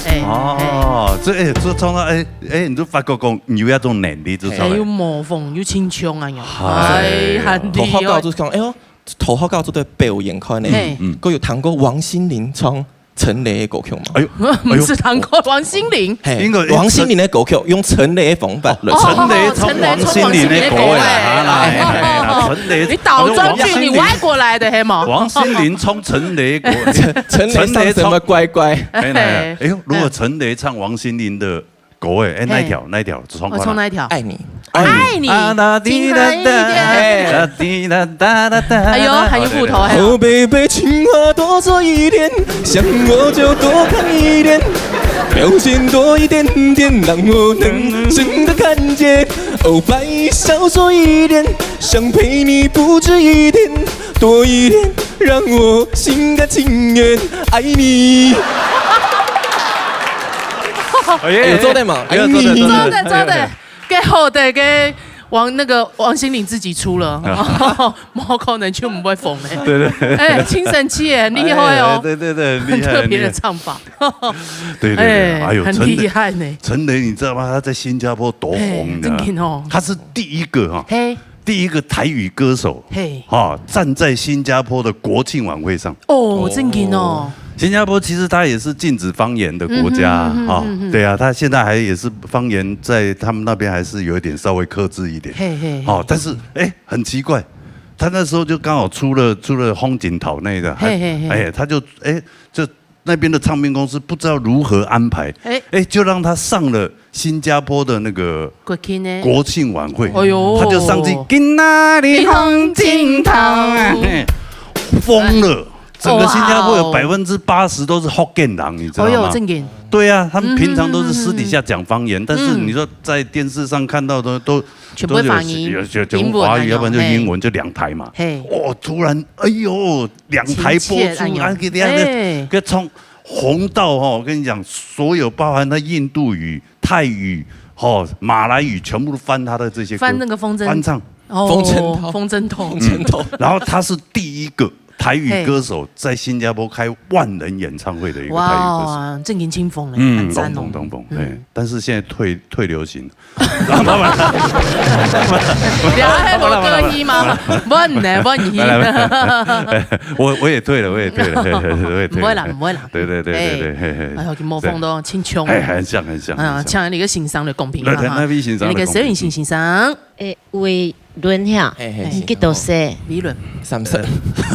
哎，哦，哎。這，哎，這唱到，哎，哎，你就發覺講，你有那種能力，就出來。哎，有模仿，有清腔啊，有。哎。哎，很厲害。頭學到就講，哎喲，頭學到就對表演看呢。嘿。嗯。佢有聽過王心凌唱 陳雷的歌曲嘛。哎喲，哎喲。毋係聽過王心凌。嘿，應該王心凌的歌曲用陳雷的方法來唱。哦，陳雷唱王心凌的歌的啦，陳雷唱王心凌的歌的。哈啦，嘿啦，嘿啦，陳雷，你倒轉去，王心凌，你歪過來的，嘿嘛？王心凌唱陳雷歌，陳，陳雷唱什麼乖乖？陳雷唱，哎，哎喲，如果陳雷唱王心凌的歌，哎，哎，哪一條？嘿。哪一條？唱看啊。哦，唱哪一條？愛你。 愛你，啊，啦滴啦噠，親愛一點。啦滴啦噠啦噠。哎喲，還有芋頭，還有。哦，baby，情話多說一點，想我就多看一點，表現多一點點，讓我能真的看見。哦，白少說一點，想陪你不止一點，多一點，讓我心甘情願愛你。哎，有做到嗎？哎，有做到，愛你。做到，做到。該好的，該王，那個王心凌自己出了，啊。無可能就毋會紅欸。對，對，對。欸，親身去欸，很厲害哦。欸，對，對，對，很厲害，很特別的唱法。很厲害。對，對，對，欸，哎呦，很厲害呢。陳雷，陳雷，你知道嗎？他在新加坡多紅的啊。欸，真的哦。他是第一個哈，嘿。第一個台語歌手，嘿。哈，站在新加坡的國庆晚會上。哦，真的哦。新加坡其實它也是禁止方言的國家，嗯哼，嗯哼，哈，嗯哼。對啊，它現在還也是方言在他們那邊還是有一點稍微克制一點。嘿，嘿，嘿。哦，但是，欸，很奇怪，他那時候就剛好出了，出了《風景島》那個，還，嘿，嘿，嘿。欸，他就，欸，就那邊的唱片公司不知道如何安排，欸。欸，就讓他上了新加坡的那個國庆呢？国庆晚會，哎呦。他就上去，今仔日風景島啊，嘿，瘋了。整個新加坡有百分之八十都是福建人，你知道嗎？哦，正經。对啊，他们平常都是私底下讲方言，嗯，嗯，嗯。但是你说在电视上看到的都，全部华语，都是有，有，有，全部华语，英文啊，要不然就英文，嘿。就两台嘛。嘿。哦，突然，哎呦，两台播出，亲切，哎呦。啊，给大家，哎。给冲，红到哦，我跟你讲，所有包含他印度语、泰语、哦，马来语，全部都翻他的这些歌，翻那个风筝，翻唱。哦，风筝头。风筝头。风筝头。嗯，然后他是第一个台语歌手在新加坡开万人演唱会的一个台语歌手。哇，正经清风欸，嗯，很赞哦。懂，懂，懂，懂，嗯。哎，但是现在退，退流行了。你还有歌迷吗？问呢，问你。来，来，来，我，我也退了，我也退了，嘿，嘿，我也退了。不会啦，不会啦。对，对，对，对，哎，对，嘿，嘿。哎呦，给模仿到清腔。哎，很像，很像，哎呀，很像。像那个先生的公平啊，来，来，哈。那位先生的公平。那个沈允信先生。 欸，伟伦呀，嘿，嘿，你幾多歲？伟伦。三十。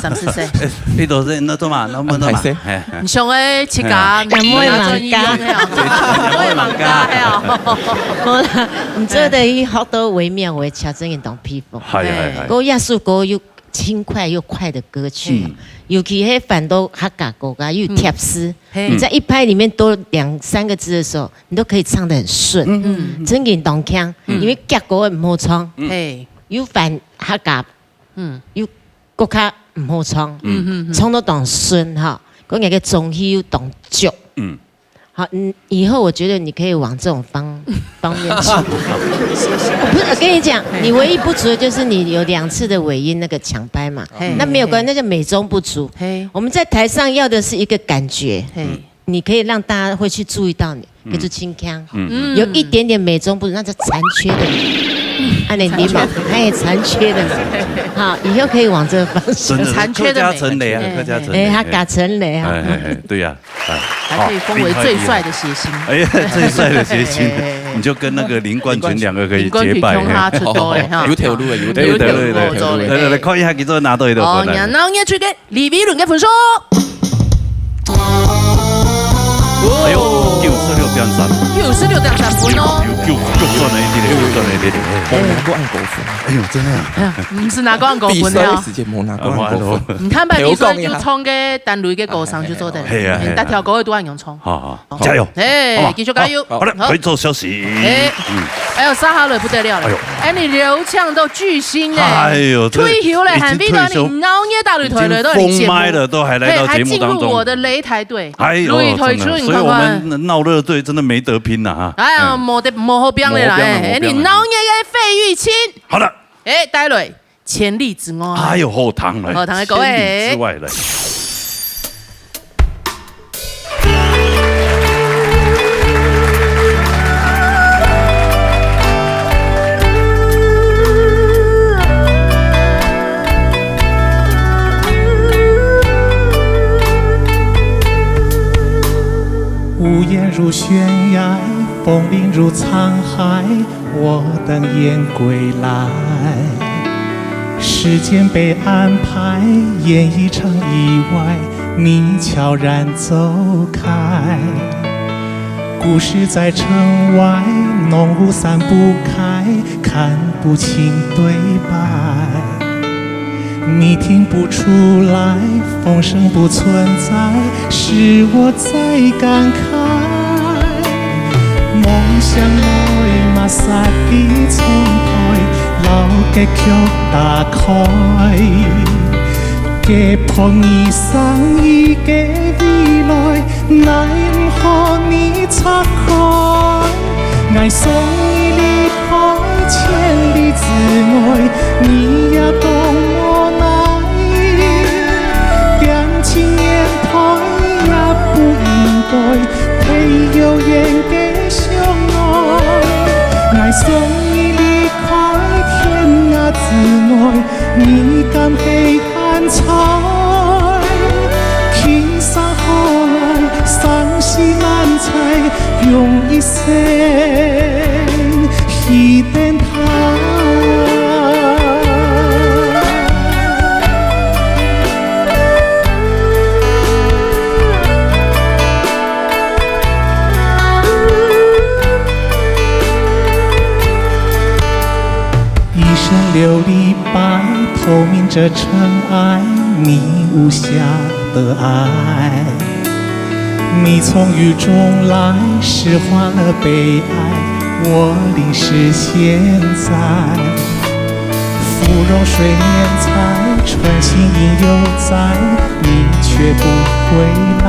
三十歲。欸，你多歲？那做嘛？那么，那嘛？哎，嘿，嘿。你想欸，自家，哎。阿妹嘛，阿妹嘛，哎呀。無啦，你做得去學到惟妙惟肖，真个當佩服。係，係，係。不過這首歌又輕快又快的歌曲啊，嗯。尤其係翻到客家歌啊，又有貼詩，嗯。嘿。你在一拍裡面多兩三個字的時候， 你都可以唱得很順，嗯，嗯，嗯。真个當強，嗯。因為結果毋好唱，嗯。嘿。又翻客家，嗯。又國家毋好唱，嗯，嗯，嗯。唱到當順哈，講那個中氣又當足。嗯。好，嗯，以後我覺得你可以往這種方，方面去。謝謝。不是，我跟你講，嘿。你唯一不足的就是你有兩次的尾音那個搶拍嘛，嘿。那沒有關係，那就美中不足。嘿。我們在台上要的是一個感覺。嘿。嗯。 你可以讓大家會去注意到你，嗯。叫做清腔。嗯。有一點點美中不足，那叫殘缺的美。嗯。啊，你，你嘛，殘缺的美。哎，殘缺的美。好，以後可以往這個方向。真的，殘缺的美。客家陳雷啊，哎。客家陳雷。哎，客家陳雷啊。哎，哎，哎，對呀，哎。還可以封為最帥的諧星。好，厲害，厲害。哎呀，最帥的諧星，嘿，嘿，嘿，嘿。你就跟那個林冠群兩個可以結拜，林冠群衝他出道的哈。嘿。有頭路的，有頭路的。有頭路的，有頭路的。來，來，來，看一下，佢做拿到一個分來。哦，你看，然後你要去跟 李偉倫个分數。哎喲，九十六點三。九十六點三分哦。有，有，有算了一點點，有算了一點點。無拿過恁高分。哎喲，真的啊。哎呀，毋係拿過恁高分的哦。比賽時間無拿過恁高分。你坦白比賽就唱个單雷个歌聲就做得了。係啊，係啊。大條歌都恁樣唱。好，好，加油。哎，好嘛，繼續加油。好，好了，好。回頭休息。哎，嗯。哎喲，殺下來不得了了。哎喲。哎，你流暢到巨星呢。哎喲，這退休了，已經退休，還為了你熬夜打擂台來到你節目。已經封麥了，都還來到節目當中。嘿，還進入我的擂台隊。 哎喲，擂台出，真的，所以我們鬧熱隊真的沒得拼了哈。哎呀，嗯。無得，無好拼的啦，無好拼的，哎，無好拼的。哎，你鬧熱个費玉清。好了。哎，帶來千里之外。哎喲，好聽了，好聽的歌，哎。千里之外了。 屋檐如悬崖，风铃如沧海，我等雁归来。时间被安排，演一场意外，你悄然走开。故事在城外，浓雾散不开，看不清对白。 你听不出来，风声不存在，是我在感慨。梦想来嘛，霎时冲开，老结局打开。解破你心意个未来，奈唔何你拆开。 爱送你离开千里姊妹，你也當無奈，恬靜面對也不應該，忒遙遠个相愛。𠊎送你離開天涯之外，你敢係還在？輕聲好來，傷心難再，用一生去等待。 一生流离白头，明哲尘埃，你无瑕的爱。你从雨中来，释怀了悲哀，我淋湿现在。芙蓉水面采，春心依旧在，你却不回来。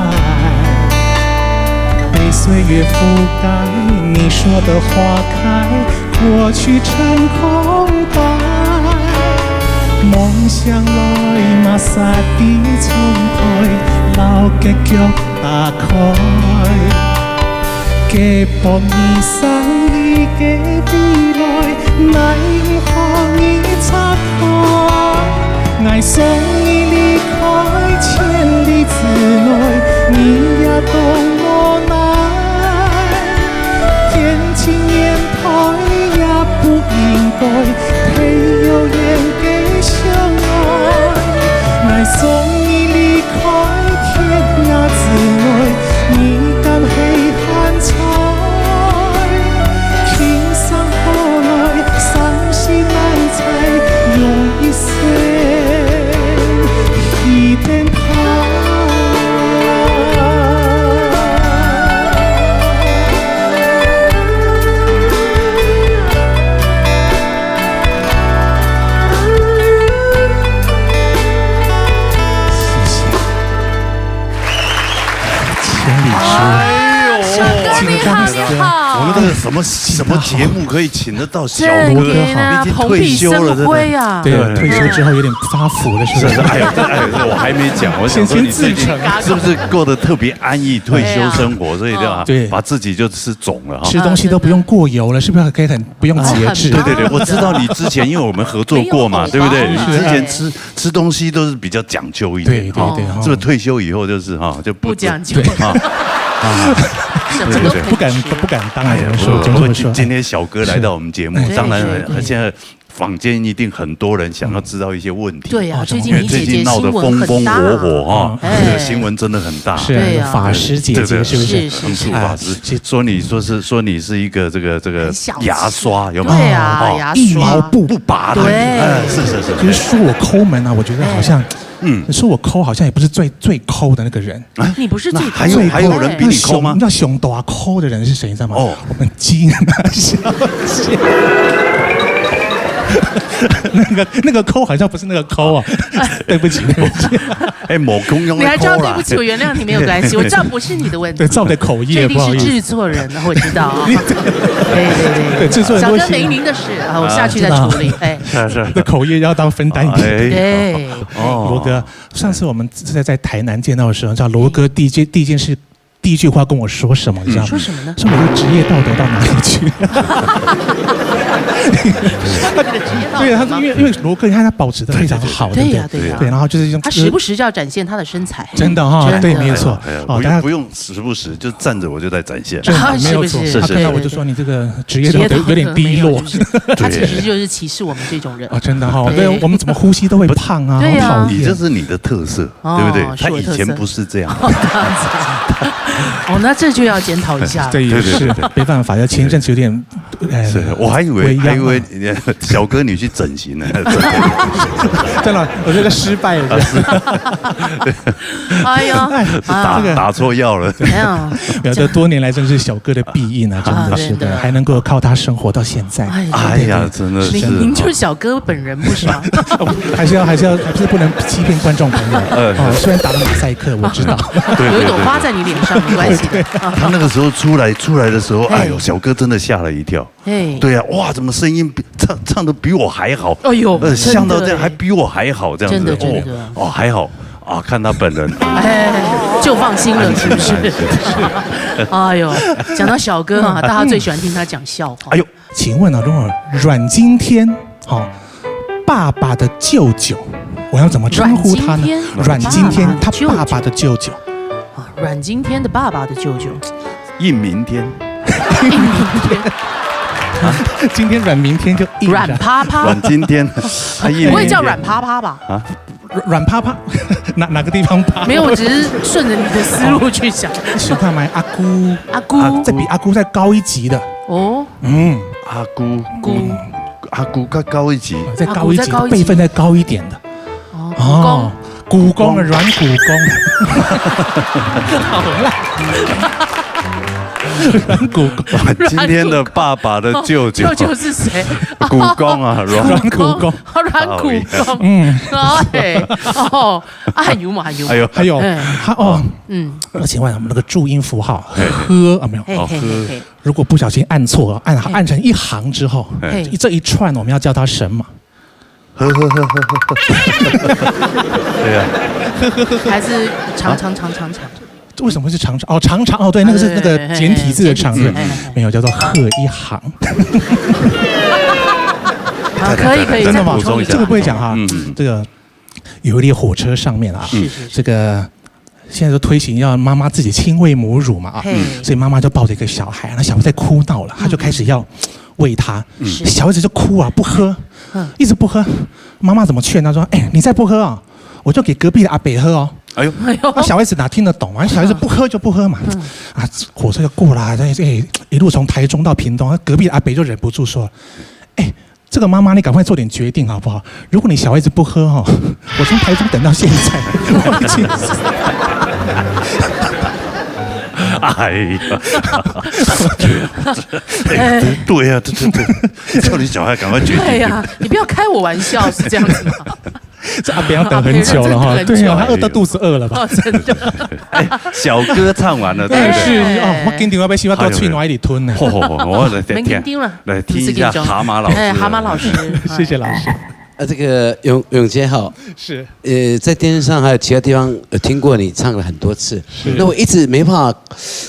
被岁月覆盖，你说的花开， 過去成空白。夢想來，麼儕知重開，老結局打開。該分你生意个未來，奈毋何你拆開。 𠊎送你離開千里之外，你也當無奈。恬靜面對也不應該，忒遙遠个相愛。𠊎送你離開天涯之外，你敢係還在？輕聲好來，傷心難 用一生去等待。谢谢。千里之外。哎呦，小哥你好，你好。我们这个什么，什么节目可以请得到小哥？真的啊，毕竟退休了，蓬荜生辉啊。真的。对，对。退休之后有点发福了，是不是？是，是，哎呦，哎呦，我还没讲，我想说你最近是不是过得特别安逸，退休生活，所以对吧？对。把自己就吃肿了哈。吃东西都不用过油了，是不是可以很不用节制？啊，对对对，我知道你之前，因为我们合作过嘛，没有对不对？你之前吃，吃东西都是比较讲究一点，对对对，哈，是不是退休以后就是哈，就不，不讲究。对。啊，啊，什么都可以吃。对对对。不敢，不敢当然这么说，哎呀，不敢这么说。不过今，今天小哥来到我们节目，对，当然对，对。现在 坊间一定很多人想要知道一些问题。对啊，哦，最近你姐姐新闻很大啊。因为最近闹得风风火火哈，哎。这个新闻真的很大。是啊，对啊。法师姐姐是不是？对，对，对，是，是，是。很酷，法师。哎，是。说你，说是，说你是一个这个，这个很小气。牙刷，有没有？对啊，哦，牙刷。一毛不，不拔的。对。哎，是，是，是。就是说我抠门啊，我觉得好像，哎。嗯。说我抠好像也不是最，最抠的那个人。 啊，你不是最，那还有，最，还有人比你抠吗？那熊，那熊大抠的人是谁，你知道吗？哦。我们金小姐。那个，那个抠好像不是那个抠啊。对不起，对不起。哎，某公用的抠啦。你还叫对不起，我原谅你没有关系，我知道不是你的问题。对，照的口业，这一定是制作人，不好意思。我知道啊。对，对，对。对，制作人都行。小哥没您的事啊，我下去再处理。啊，哎。是啊，是啊。那口业要当分担一点。哎。对。哦。罗哥，上次我们在，在台南见到的时候，叫罗哥第一件，第一件事 第一句话跟我说什么，你知道吗？嗯。说什么呢？说我的职业道德到哪里去？你的职业道德吗？对，他说因为，因为罗哥，你看他保持得非常好，对，对，对。对不对？对呀，对呀。对，然后就是用，他时不时就要展现他的身材。真的哈，真的。对，没有错。哎呀，哦，大家不用，不用时不时，就站着我就在展现。真的，没有错。是不是？他看到我就说，对，对，对。你这个职业道德有点低落。职业道德没有，就是，他其实就是歧视我们这种人。哦，真的哈，对。对，我们怎么呼吸都会胖啊，对呀。好讨厌。你这是你的特色。 哦，对不对？他以前不是这样。是我的特色。哦，那这就要检讨一下了。这也是，对，对，对，对。没办法，要前一阵子有点，呃，是，我还以为，微恙啊。还以为，小哥你去整形了。真的，我觉得失败了。啊，是。哎呦，哎，打，啊。这个打错药了。没有。没有，这多年来真是小哥的必应啊，真的是，啊，真的。对，还能够靠他生活到现在。哎，哎呀，对，对，对。真的是。您，您就是小哥本人，不是吗？还是要，还是要，还是不能欺骗观众朋友。呃。哦，虽然打了马赛克，我知道。对，对，有一朵花在你脸上，没关系的。对。啊。他那个时候出来，出来的时候，哎。哎呦，小哥真的吓了一跳。嘿，对啊，哇，怎么声音比，唱，唱得比我还好？哎呦，呃，像到这样还比我还好，这样子，真的，真的，真的。哦，哦，还好啊，看他本人。哎，就放心了，是不是？哎呦，讲到小哥啊，大家最喜欢听他讲笑话。哎呦，请问啊，如果阮经天，哈，爸爸的舅舅，我要怎么称呼他呢？阮经天，阮经天，他爸爸的舅舅。啊，阮经天的爸爸的舅舅。应明天。应明天。今天软，明天就硬了。软趴趴。阮经天，啊，应明天。不会叫软趴趴吧？啊？软，软趴趴，哪，哪个地方趴？没有，我只是顺着你的思路去想。喜欢买阿姑。阿姑。啊，再比阿姑再高一级的。哦。嗯。阿姑。姑。阿姑再高一级。再高一级，阿姑再高一级。辈分再高一点的。哦，哦，姑公。姑公啊，阮姑公。好啦。阮姑公。阮经天的爸爸的舅舅。舅舅是谁？姑公啊，阮。阮姑公。阮姑公。嗯。哎，哦，啊，还有嘛，还有嘛。哎呦。还有，哎。他，哦，嗯。而且我们那个注音符号，嘿。喝，有没有？嘿，哦，嘿，嘿，嘿。如果不小心按错了，按，嘿。按成一行之后，嘿。这一串我们要叫它什么？ 对啊。还是长长长长长。为什么是长长？哦，长长，哦，对，那个是那个简体字的长，对，对，对，对，对。没有，叫做贺一航。好，可以，可以，真的吗？再补充一下。这个不会讲哈，嗯，嗯。这个有一列火车上面啊，是，是，是。这个现在都推行要妈妈自己亲喂母乳嘛，啊，嘿。所以妈妈就抱着一个小孩，那小孩在哭闹了，她就开始要喂他，嗯。是。小孩子就哭啊，不喝，嗯。一直不喝。妈妈怎么劝他说：“哎，你再不喝啊，我就给隔壁的阿伯喝哦。”哎呦。哎呦。那小孩子哪听得懂啊？小孩子不喝就不喝嘛。嗯。啊，火车就过来，哎，一路从台中到屏东，隔壁的阿伯就忍不住说：“哎，这个妈妈，你赶快做点决定好不好？如果你小孩子不喝哦，我从台中等到现在，我已经……”哎呀，哎，对呀，对，对，对，叫你小孩赶快决定。对呀，你不要开我玩笑，是这样子吗？这阿伯要等很久了哈。阿伯要等很久。对啊，他饿到肚子饿了吧？哦，真的。哎，小哥唱完了，对不对？哎，是，哦，我紧张，我要先把到喙里吞呢。哎呦，我来听。免紧张啦，来听一下蛤蟆老师。哎，蛤蟆老师。谢谢老师。啊，这个永，永杰好。是。呃，在电视上还有其他地方有听过你唱了很多次。是。那我一直没办法，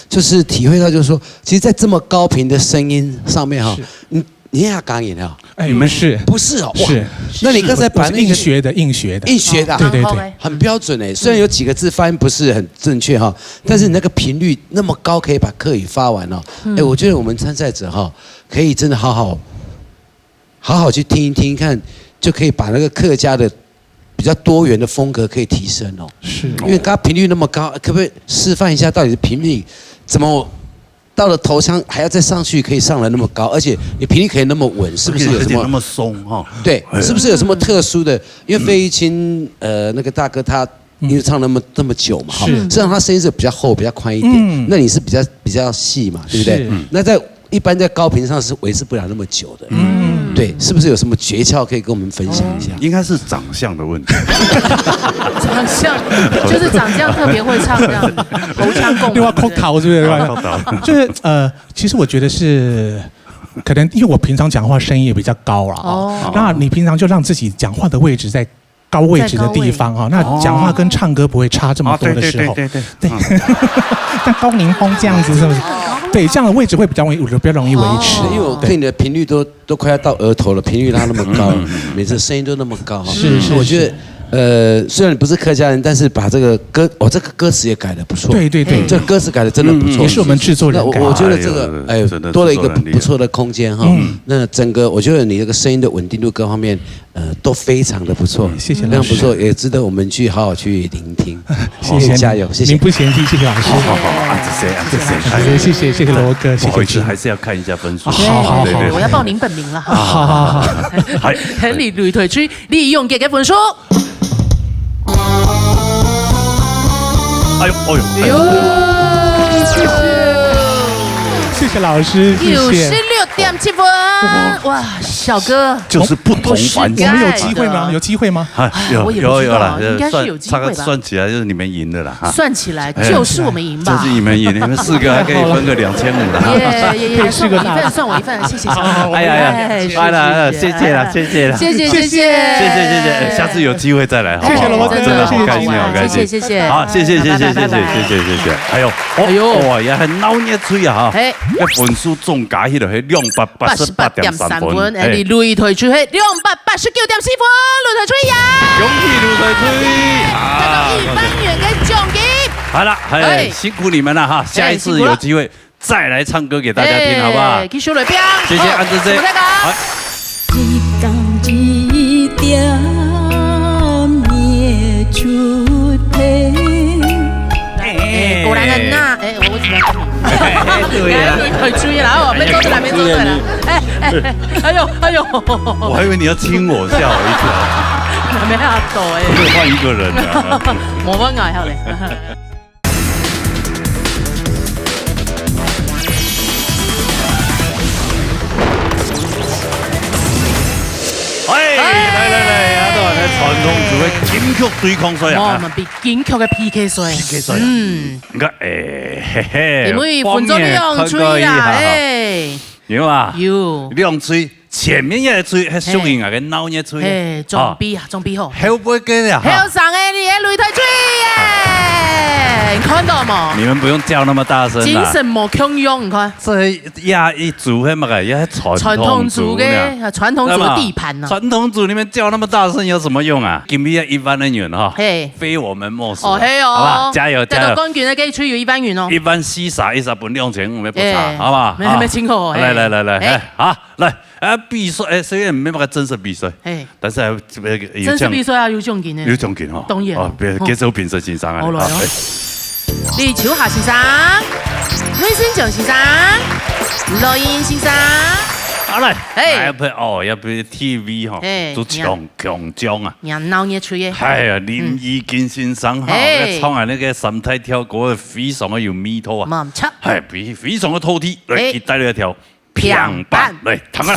就是体会到，就是说，其实，在这么高频的声音上面哈，是。你，你也港演啊？哎，你们是。不是哦，哇，是。那你刚才把那个，我是硬学的，硬学的。硬学的啊？对，对，对。很标准哎，虽然有几个字发音不是很正确哈，但是你那个频率那么高，可以把客语发完哦。嗯。哎，我觉得我们参赛者哈，可以真的好好 好好去听一听看，就可以把那个客家的比较多元的风格可以提升哦。是。因为它频率那么高，可不可以示范一下，到底是频率怎么到了头腔还要再上去，可以上来那么高，而且你频率可以那么稳，是不是有什么，而且，而且那么松哈。对，哎。是不是有什么特殊的？因为费玉清，呃，那个大哥他 因为唱那么，那么久嘛，哈，是。实际上他声音是比较厚、比较宽一点，嗯。那你是比较，比较细嘛，对不对？是。嗯。那在，一般在高频上是维持不了那么久的。嗯。对，是不是有什么诀窍可以跟我们分享一下？应该是长相的问题。长相，就是长相特别会唱这样，喉腔共鸣。另外，口头是不是？口头。就是，呃，其实我觉得是，可能因为我平常讲话声音也比较高了，哦。哦。那你平常就让自己讲话的位置在 高位置的地方哈，在高位。那讲话跟唱歌不会差这么多的时候。哦。啊，对，对，对，对，对。对。嗯。像高凌风这样子是不是？对，这样的位置会比较容易，比较容易维持。哦。因为我听你的频率都，都快要到额头了，频率拉那么高，嗯，嗯，嗯。每次声音都那么高哈。是，是，我觉得，是。呃，虽然你不是客家人，但是把这个歌，哦，这个歌词也改得不错。对，对，对。这歌词改得真的不错。嗯，嗯。也是我们制作人改的。那我，我觉得这个，哎呦，哎，真的，多了一个制作人厉害。不错的空间哈。嗯。那整个，我觉得你这个声音的稳定度各方面， 呃，都非常的不错，嗯，谢谢老师。非常不错，也值得我们去好好去聆听。谢谢。加油，谢谢。您不嫌弃，谢谢老师。好，好，好，啊，这谁，啊，这谁，谢谢，谢谢罗哥，谢谢。不好意思，还是要看一下分数。好，好，好，对，对，对。我要报您本名了哈。好，好，好。还，你累退去，你用几个分数？哎呦，哎呦，哎呦。谢谢。谢谢老师，谢谢。九十六点七分，哇，小哥，就是不同凡响。我们有机会吗？有机会吗？啊，哎，有，我也不知道，有，有啦，应该是有机会吧。算，差个算起来就是你们赢了啦，哈。算起来就是我们赢吧。哎，就是你们赢，你们四个还可以分个两千五啦。耶，耶，耶，可以吃个大餐。算我一份，算我一份，谢谢，谢谢。哎呀，哎呀，哎，谢谢，哎啦，谢谢。谢谢啦，谢谢啦。谢谢，谢谢。谢谢，谢谢，下次有机会再来，好不好？谢谢龙哥，真的好开心，谢谢金姐。好开心。谢谢，谢谢。好，谢谢，谢谢，拜拜，谢谢，拜拜。谢谢，谢谢。哎呦，哦，哎呦。哇，也很闹热吹啊，哈。哎。那分数总加起来，两百八十八点三分。八十八点三分，哎，哎。你擂台吹，嘿，两百八十九点四分，擂台吹呀！恭喜擂台吹啊！得到一万元的奖金。好了，哎，哎。辛苦你们了哈，下一次有机会再来唱歌给大家听，哎，好不好？辛苦了。哎，继续来，谢谢，好，安志姐。什么那个？好。一工一点也出配。哎，果然很辣。哎，我为什么要看你？对呀。哎，追啦，哦，没做出来，没做出来。哎，哎，哎呦，哎呦。我还以为你要亲我，吓我一跳。没有抖哎。可以换一个人啊。我问啊，好嘞。哎，来，来，来，啊，都来傳統組的金曲對抗賽啊。哦，我們比金曲的P K賽。P K賽啊。嗯。你看，哎，嘿嘿，因為分做兩隊啦，方言看過一下哈。哎。有啊。有。兩隊，前面一隊，還屬於𠊎个鬧熱隊。嘿，總比啊，總比好。後背个啊，哈。後生个，你个擂台隊耶，你看到無？你們不用叫那麼大聲啦。精神無共樣，你看。這也一組，那麼个，也傳統組呢。傳統組个，傳統組的地盤呢。那麼，傳統組你們叫那麼大聲有什麼用啊？今天一萬个銀哈，嘿。非我們莫屬啊。哦，嘿哦。好吧，加油，加油。得到冠軍的可以吹有一萬銀哦。一萬四十，一十分兩千五，沒不差，哎，好不好？沒，沒，沒聽過，好。來，哎。來，來，來，哎。哎，好，來。 啊，比賽，哎，雖然沒辦法正式比賽，嘿。但是還有，有獎，正式比賽啊，有獎金的。有獎金哦。當然。哦，別，哦。介紹評審先生啊。好，來哦。好，哎。李秋霞先生、魏新強先生、羅英先生。好，來，嘿。來，哦，也不是T V哈，嘿，都強，強將啊。人鬧熱吹的。哎呀，林義根先生哈，嗯。嘿。在唱啊那個三大條歌，非常的有味道啊。沒錯。哎，非，非常的透徹。來，嘿。佢帶來一條 平板。平板。來，聽啊。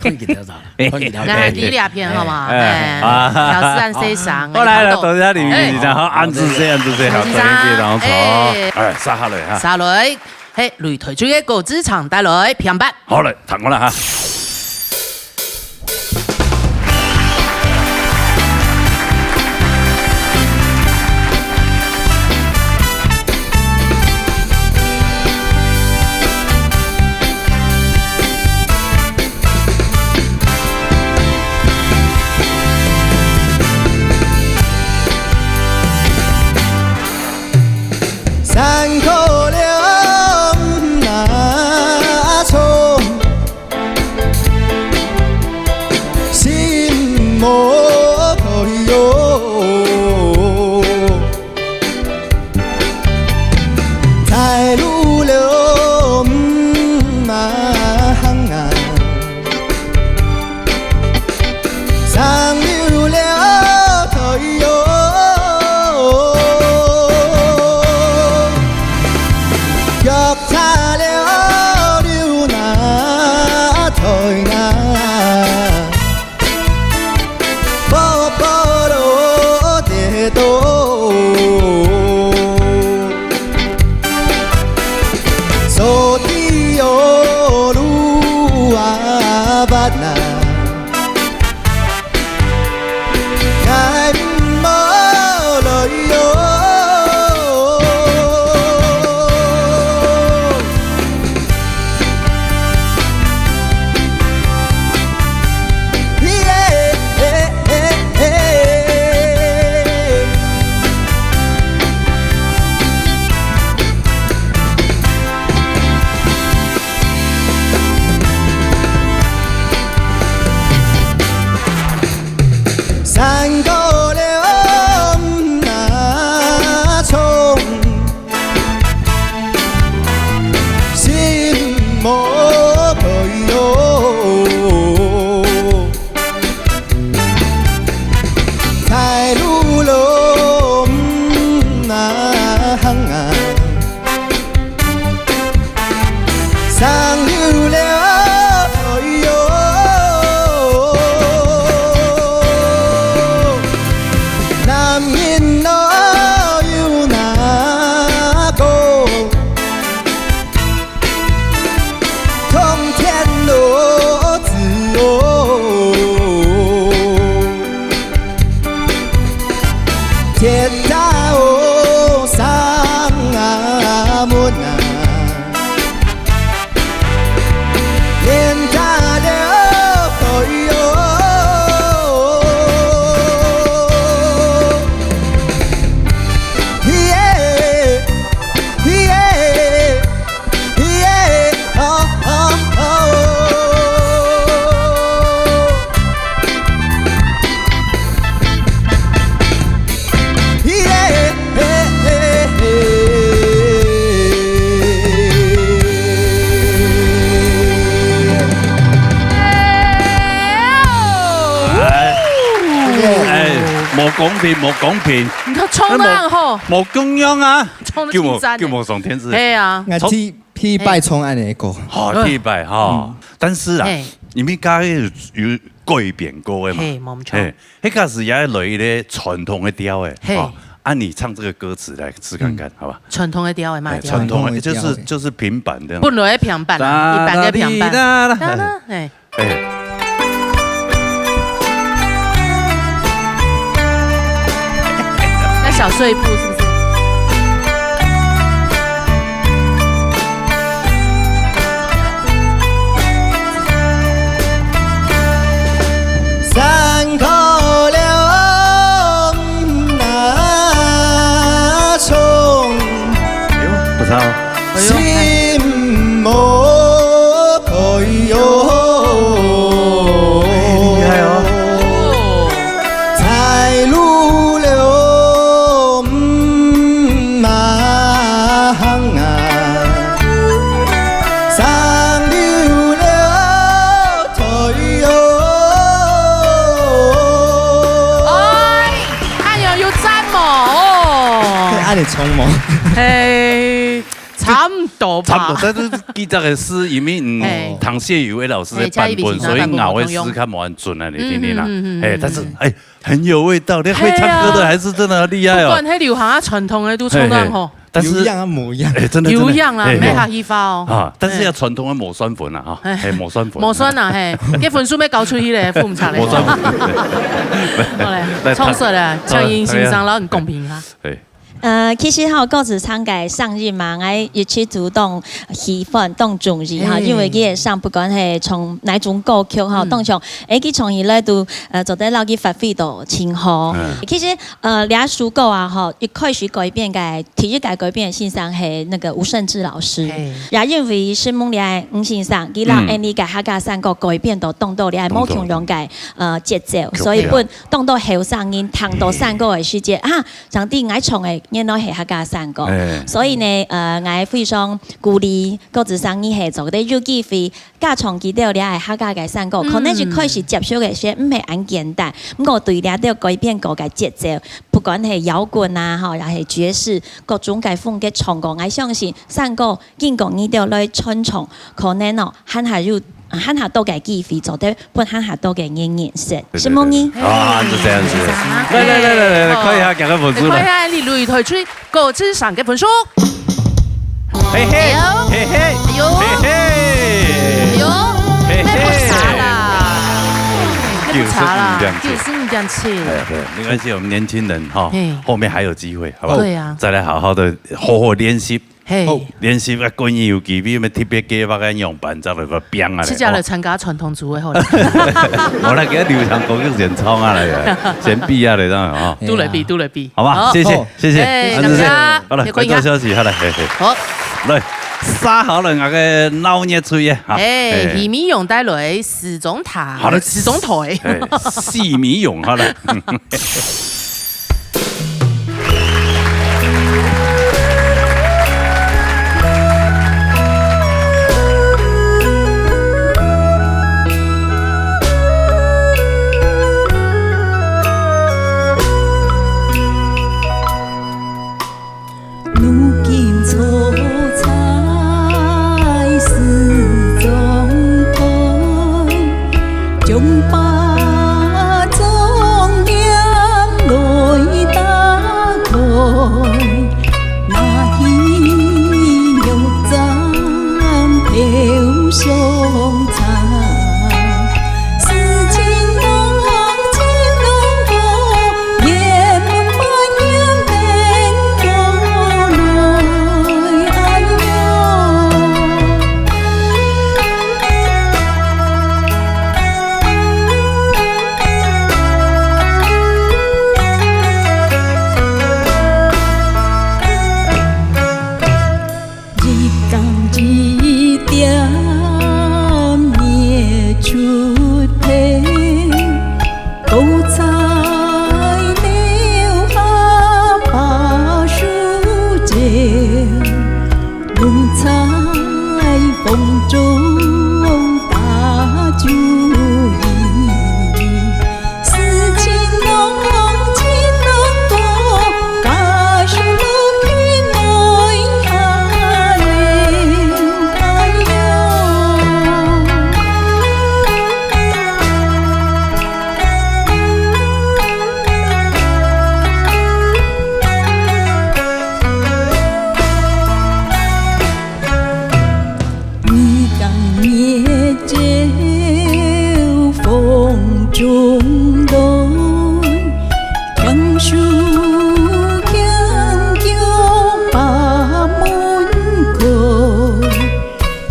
看吉他啥？看吉他。那你這片好無？哎，哎，啊，表示恁細聲，好，來，來，你看到。多謝你，哎，先生，好，恁仔細，恁仔細，好，多謝，非常好。哎，哎，續下來哈。續下來，嘿，擂台區个郭志昌帶來，平板。好嘞，聽過了哈。Soti olu avana, ngai molo yo.山高了毋那衝，心莫開喲。在路路毋那行啊， 上流了喲。男人哪有那个通天落子哦。 鐵打哦，上啊門啊，連打了喲。嘿耶，嘿耶。 耶，哦，哦，哦。耶，嘿，嘿，嘿。哎，哎，無公平，無公平。你看衝得很好。無，無共樣啊。衝得真讚欸。救我，救我上天使。哎呀。 第一擺唱恁樣个歌。好，第一擺哈。嗯。但是啊，嘿。你們家己有，有改變過个嘛？嘿，無錯。嘿，迄个時也來一個傳統个調欸，嘿。哦，啊，你唱這個歌詞來試看看，嗯。好吧？傳統个調欸，嘛哎，調欸。傳統的，傳統的調欸。就是，就是平板這樣。本來个平板啊，一般个平板。噠啦噠啦噠啦，嘿。 哎。要小碎步是不是？山高了那衝。哎呦，不错哦。 哎呦。心莫開喲。哎，厲害哦。在路了毋那行啊，上流了忒喲。哎，哎呀，有讚無？哦。可以恁樣唱無？嘿。 差毋多吧。差毋多，但是記得个是，因為，嗯，嘿。唐謝宇威老師个版本，嘿，所以咬个是較無恁準啊，你聽聽啦。嗯，嗯，嗯，嗯，哎，但是，嗯。哎，很有味道，你會唱歌的還是真的很厲害哦。嘿啊。不管係流行啊、傳統个，都唱得很好。嘿，嘿，但是，有樣啊，無樣。哎，真的，真的。有樣啊，嘿，嘿。無客氣話哦。啊，但是要傳統个無酸粉啊，哈，嘿。哎，無酸粉。無酸啊，嘿，該分數愛交出去咧，付毋出咧。無酸粉。好咧，來，唱煞咧，唱，唱音欣賞，然後你公平啊。哎。 呃，其實吼，歌詞唱个聲音嘛，𠊎一直都當喜歡、當中意哈，嘿。因為佢个聲不管係唱哪種歌曲吼，嗯。當像，誒，佢唱起來都，呃，做得摎佢發揮到盡好。嗯。其實，呃，這首歌啊，吼，一開始改編个，第一個改編个先生係那個吳盛智老師，嘿。也因為承蒙這吳先生，佢摎，嗯。𫣆俚个客家山歌改編到當多這無共樣个，呃，節奏，曲調。所以分當多後生人聽到山歌个時節，啊， 像對𠊎唱个，原來係客家山歌。哎。所以呢，呃，𠊎非常鼓勵各位先生係做得有機會，加唱幾條這个客家个山歌。嗯。可能一開始接觸个時，毋係恁簡單，毋過對這條改編歌个節奏，不管係搖滾啊，吼，也係爵士，各種个風格唱歌，𠊎相信山歌經過你兜來傳唱，可能哦，還還有還較多个機會，做得分還較多个人認識，承蒙你。啊，就這樣子。來來來來來，看一下，給個分數來。看一下你擂台區各自上个分數。嘿嘿，嘿嘿，哎呦，嘿嘿，哎呦，嘿嘿，太不差啦，太不差啦，九十五點七。九十五點七。哎，對，沒關係，我們年輕人哈，後面還有機會，好不好？對啊，再來好好的，好好練習。 嘿，練習啊，過年有機會，有麼特別計畫个樣板，再來个變啊。自家來參加傳統組个好了。我來給他流行歌曲先唱啊來，先比啊來，這樣哈。都來比，都來比。好吧，謝謝，謝謝，哎，感謝。好了，快到消息，好了，嘿嘿。好，來，殺好了，那個鬧熱吹耶，哈。哎，許美蓉帶來時鐘塔，好了，時鐘台。哎，許美蓉，好了。 一更一點熱出天，多彩樓下把手牽，龍在風中打酒言。 你敢也借风中浪，强手强脚把门开，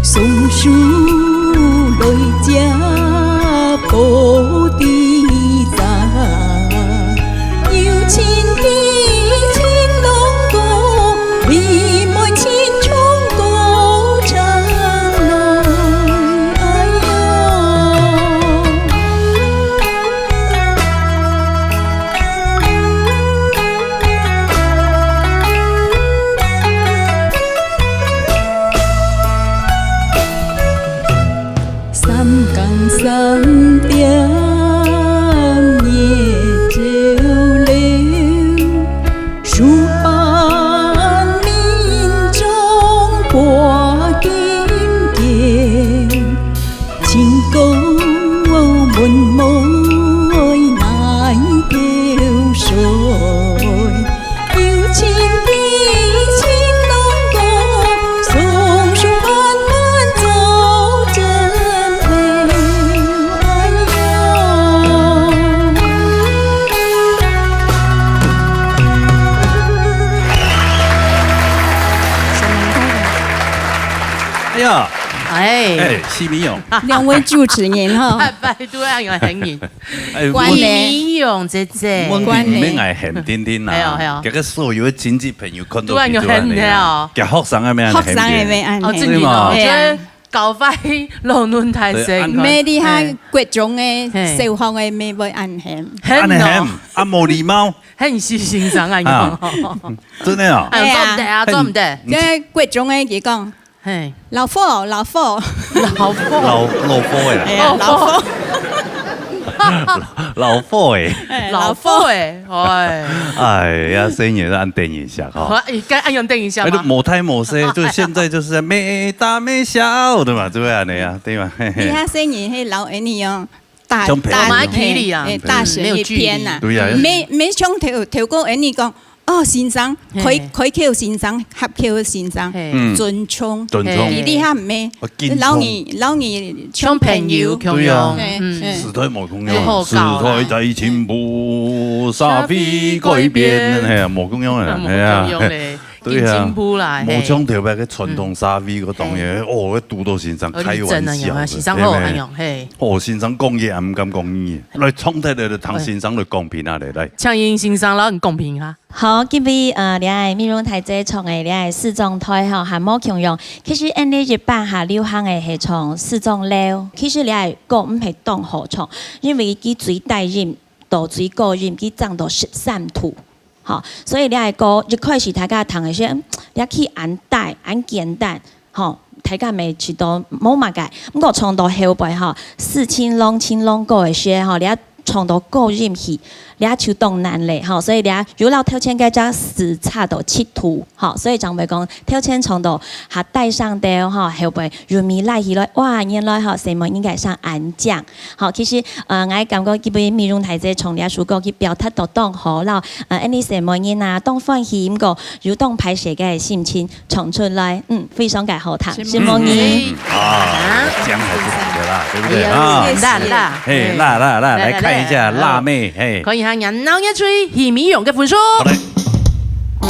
双手来接保底站。 有情的情郎哥，你莫亲像个长老。哎哟。 三更三點夜照亮，數百人中掛金鈿，情歌門楣難調睡。 有情的情郎哥，双手環環做阵陪。哎呀。哎呀，哎。哎，許美蓉。两位主持人哈。拜拜，都要有很硬。 哎，许美蓉姐姐。阮並毋係恁肯定定啊。係哦，係哦。這个所有个親戚朋友看到佢就恁樣啊。都恁樣肯定哦。佢學生个咩恁肯定？學生个咩恁肯定？哦，真个哦，對嘛？就係教壞老嫩大細。對，啊。毋係，你看國中个、嘿。小學个，乜會恁肯。肯哦。恁肯，啊，無禮貌。很是先生啊，啊。有無？真个哦。哎，做毋得啊，做毋得。這國中个佢講， 嘿。老虎，老虎。老虎。老，老虎个啦。哎呀，老虎。老，老貨欸。哎，老貨欸，哎。哎呀，聲音是按電影一下哈。好，哎，該按樣電影一下嘛。哎，就某胎某谁，就現在就是在没大没小的嘛，對吧？那样，對吧？嘿嘿。你看聲音，嘿，老Annie哦，大，像朋友。大，我们还距离啊，哎，大学一篇呐。嗯，没有距离。对呀。没，没像头，头过Annie讲，哦，先生，嘿。開，開口先生，合口先生，嘿。嗯。尊重。尊重。嘿。比你較毋係，哦，敬重。老二，老二像朋友。像朋友共樣。对啊。嘿，嗯。嘿。時代無共樣，有好搞啦。時代在進步，社會改變，嘿啊，無共樣啊，無共樣咧。嘿啊。对啊。緊進步啦，嘿。無像頭擺个傳統社會个當然，嘿。哦，堵到先生開玩笑的，哦，你真的有啊，先生好，对不对？哎呦，嘿。哦，先生講嘢也毋敢講語言，來，衝出來就聽先生來講評啊咧，來。請先生來講評啊。 好，今晡日，呃，這个美容大姐唱个這个四種台吼，還無共樣。其實𫣆俚一般較流行个係唱四種調。其實這个歌毋係當好唱，因為佢最低音到最高音，佢爭到十三度。吼，所以這个歌一開始大家聽个時，嗯，這key恁低，恁簡單。 吼，大家毋係試著無麼个。毋過唱到後背吼，四清朗、清朗高个時吼，你愛唱到高音去，你就當難咧吼。所以你有摎頭前該隻字差到七度吼，所以正會講頭前唱到較低聲調吼，後背韻味拉起來，哇，原來吼，細妹人个聲恁靚。 好，其實，呃，𠊎感覺這位美容大姐唱這首歌，佢表達到當好，然後，呃，恁呢細妹人啊，當歡喜，毋過有當歹勢个心情唱出來，嗯，非常个好聽，承蒙你。承蒙你。嗯，啊，這樣還是好的啦，對不對？哎呀，啊，謝謝。辣，辣。嘿，辣，辣，辣，來，來看一下，來，來，辣妹，嘿。看一下，𠊎鬧熱吹，許美容个分數。好嘞。 哎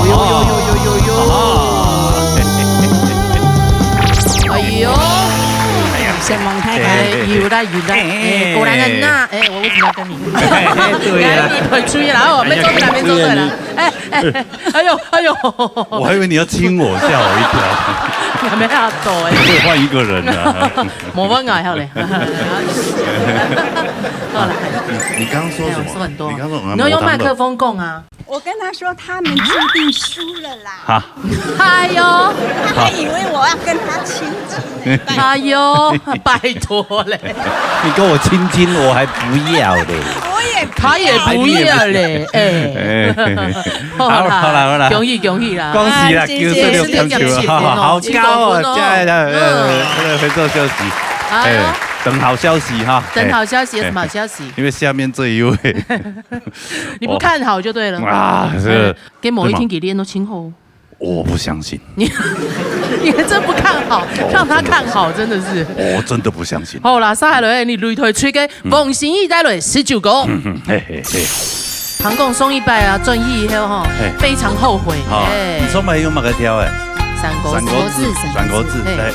呦呦呦呦呦呦！哎呦！哎呀，承蒙大家。哎，有啦有啦，哎，哎，果然很辣，哎，我為什麼要跟你？哎，對呀。哎，你退出去了，哦，沒做出來，沒做出來了。哎，哎，哎呦，哎呦。我還以為你要親我，嚇我一跳。沒有要走哎。可以換一個人啊。無問題，好嘞。好了。你，你剛剛說什麼？哎呀，說很多。你剛剛說什麼？你要用麥克風講啊。 我跟他說他們注定輸了啦。哈。哎呦。他還以為我要跟他親親呢，拜託。哎呦，拜託嘞。你跟我親親，我還不要嘞。我也不要。他也不要嘞，哎。哎。好啦，好啦，好啦。恭喜，恭喜啦。恭喜啦，哎，謝謝。九十六點九，謝謝，謝謝，好，好，好高哦，辛苦哦。加油，加油，嗯。加油，回做休息。哎呦。哎，等好消息哈。等好消息，哎。有什麼好消息？因為下面這一位 你不看好就對了。啊，是。嗯，跟某一天給練都清后。我不相信。你，你還真不看好，我真的，讓他看好，真的是。我真的不相信。好啦，接下來你擂台吹个黃心怡帶來十九个。嗯，嘿，嘿，嘿。聽講上一擺啊，轉去以後吼，嘿。非常後悔。好，哎。你上擺用麼个調欸？三國志。三國志，三國志，三國志，嘿。哎。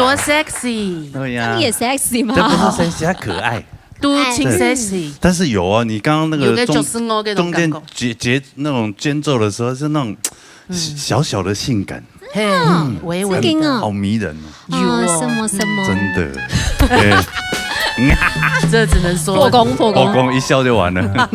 我sexy。对呀，这不是sexy吗？这不是sexy，它可爱。都挺sexy。但是有啊，你刚刚那个中，有个就是我这种感觉。中间节，节，那种间奏的时候，是那种小小的性感，嘿，嗯，微微的。真的哦。好迷人哦。有哦。啊，什么什么。真的。哎，这只能说破功，破功。破功，一笑就完了。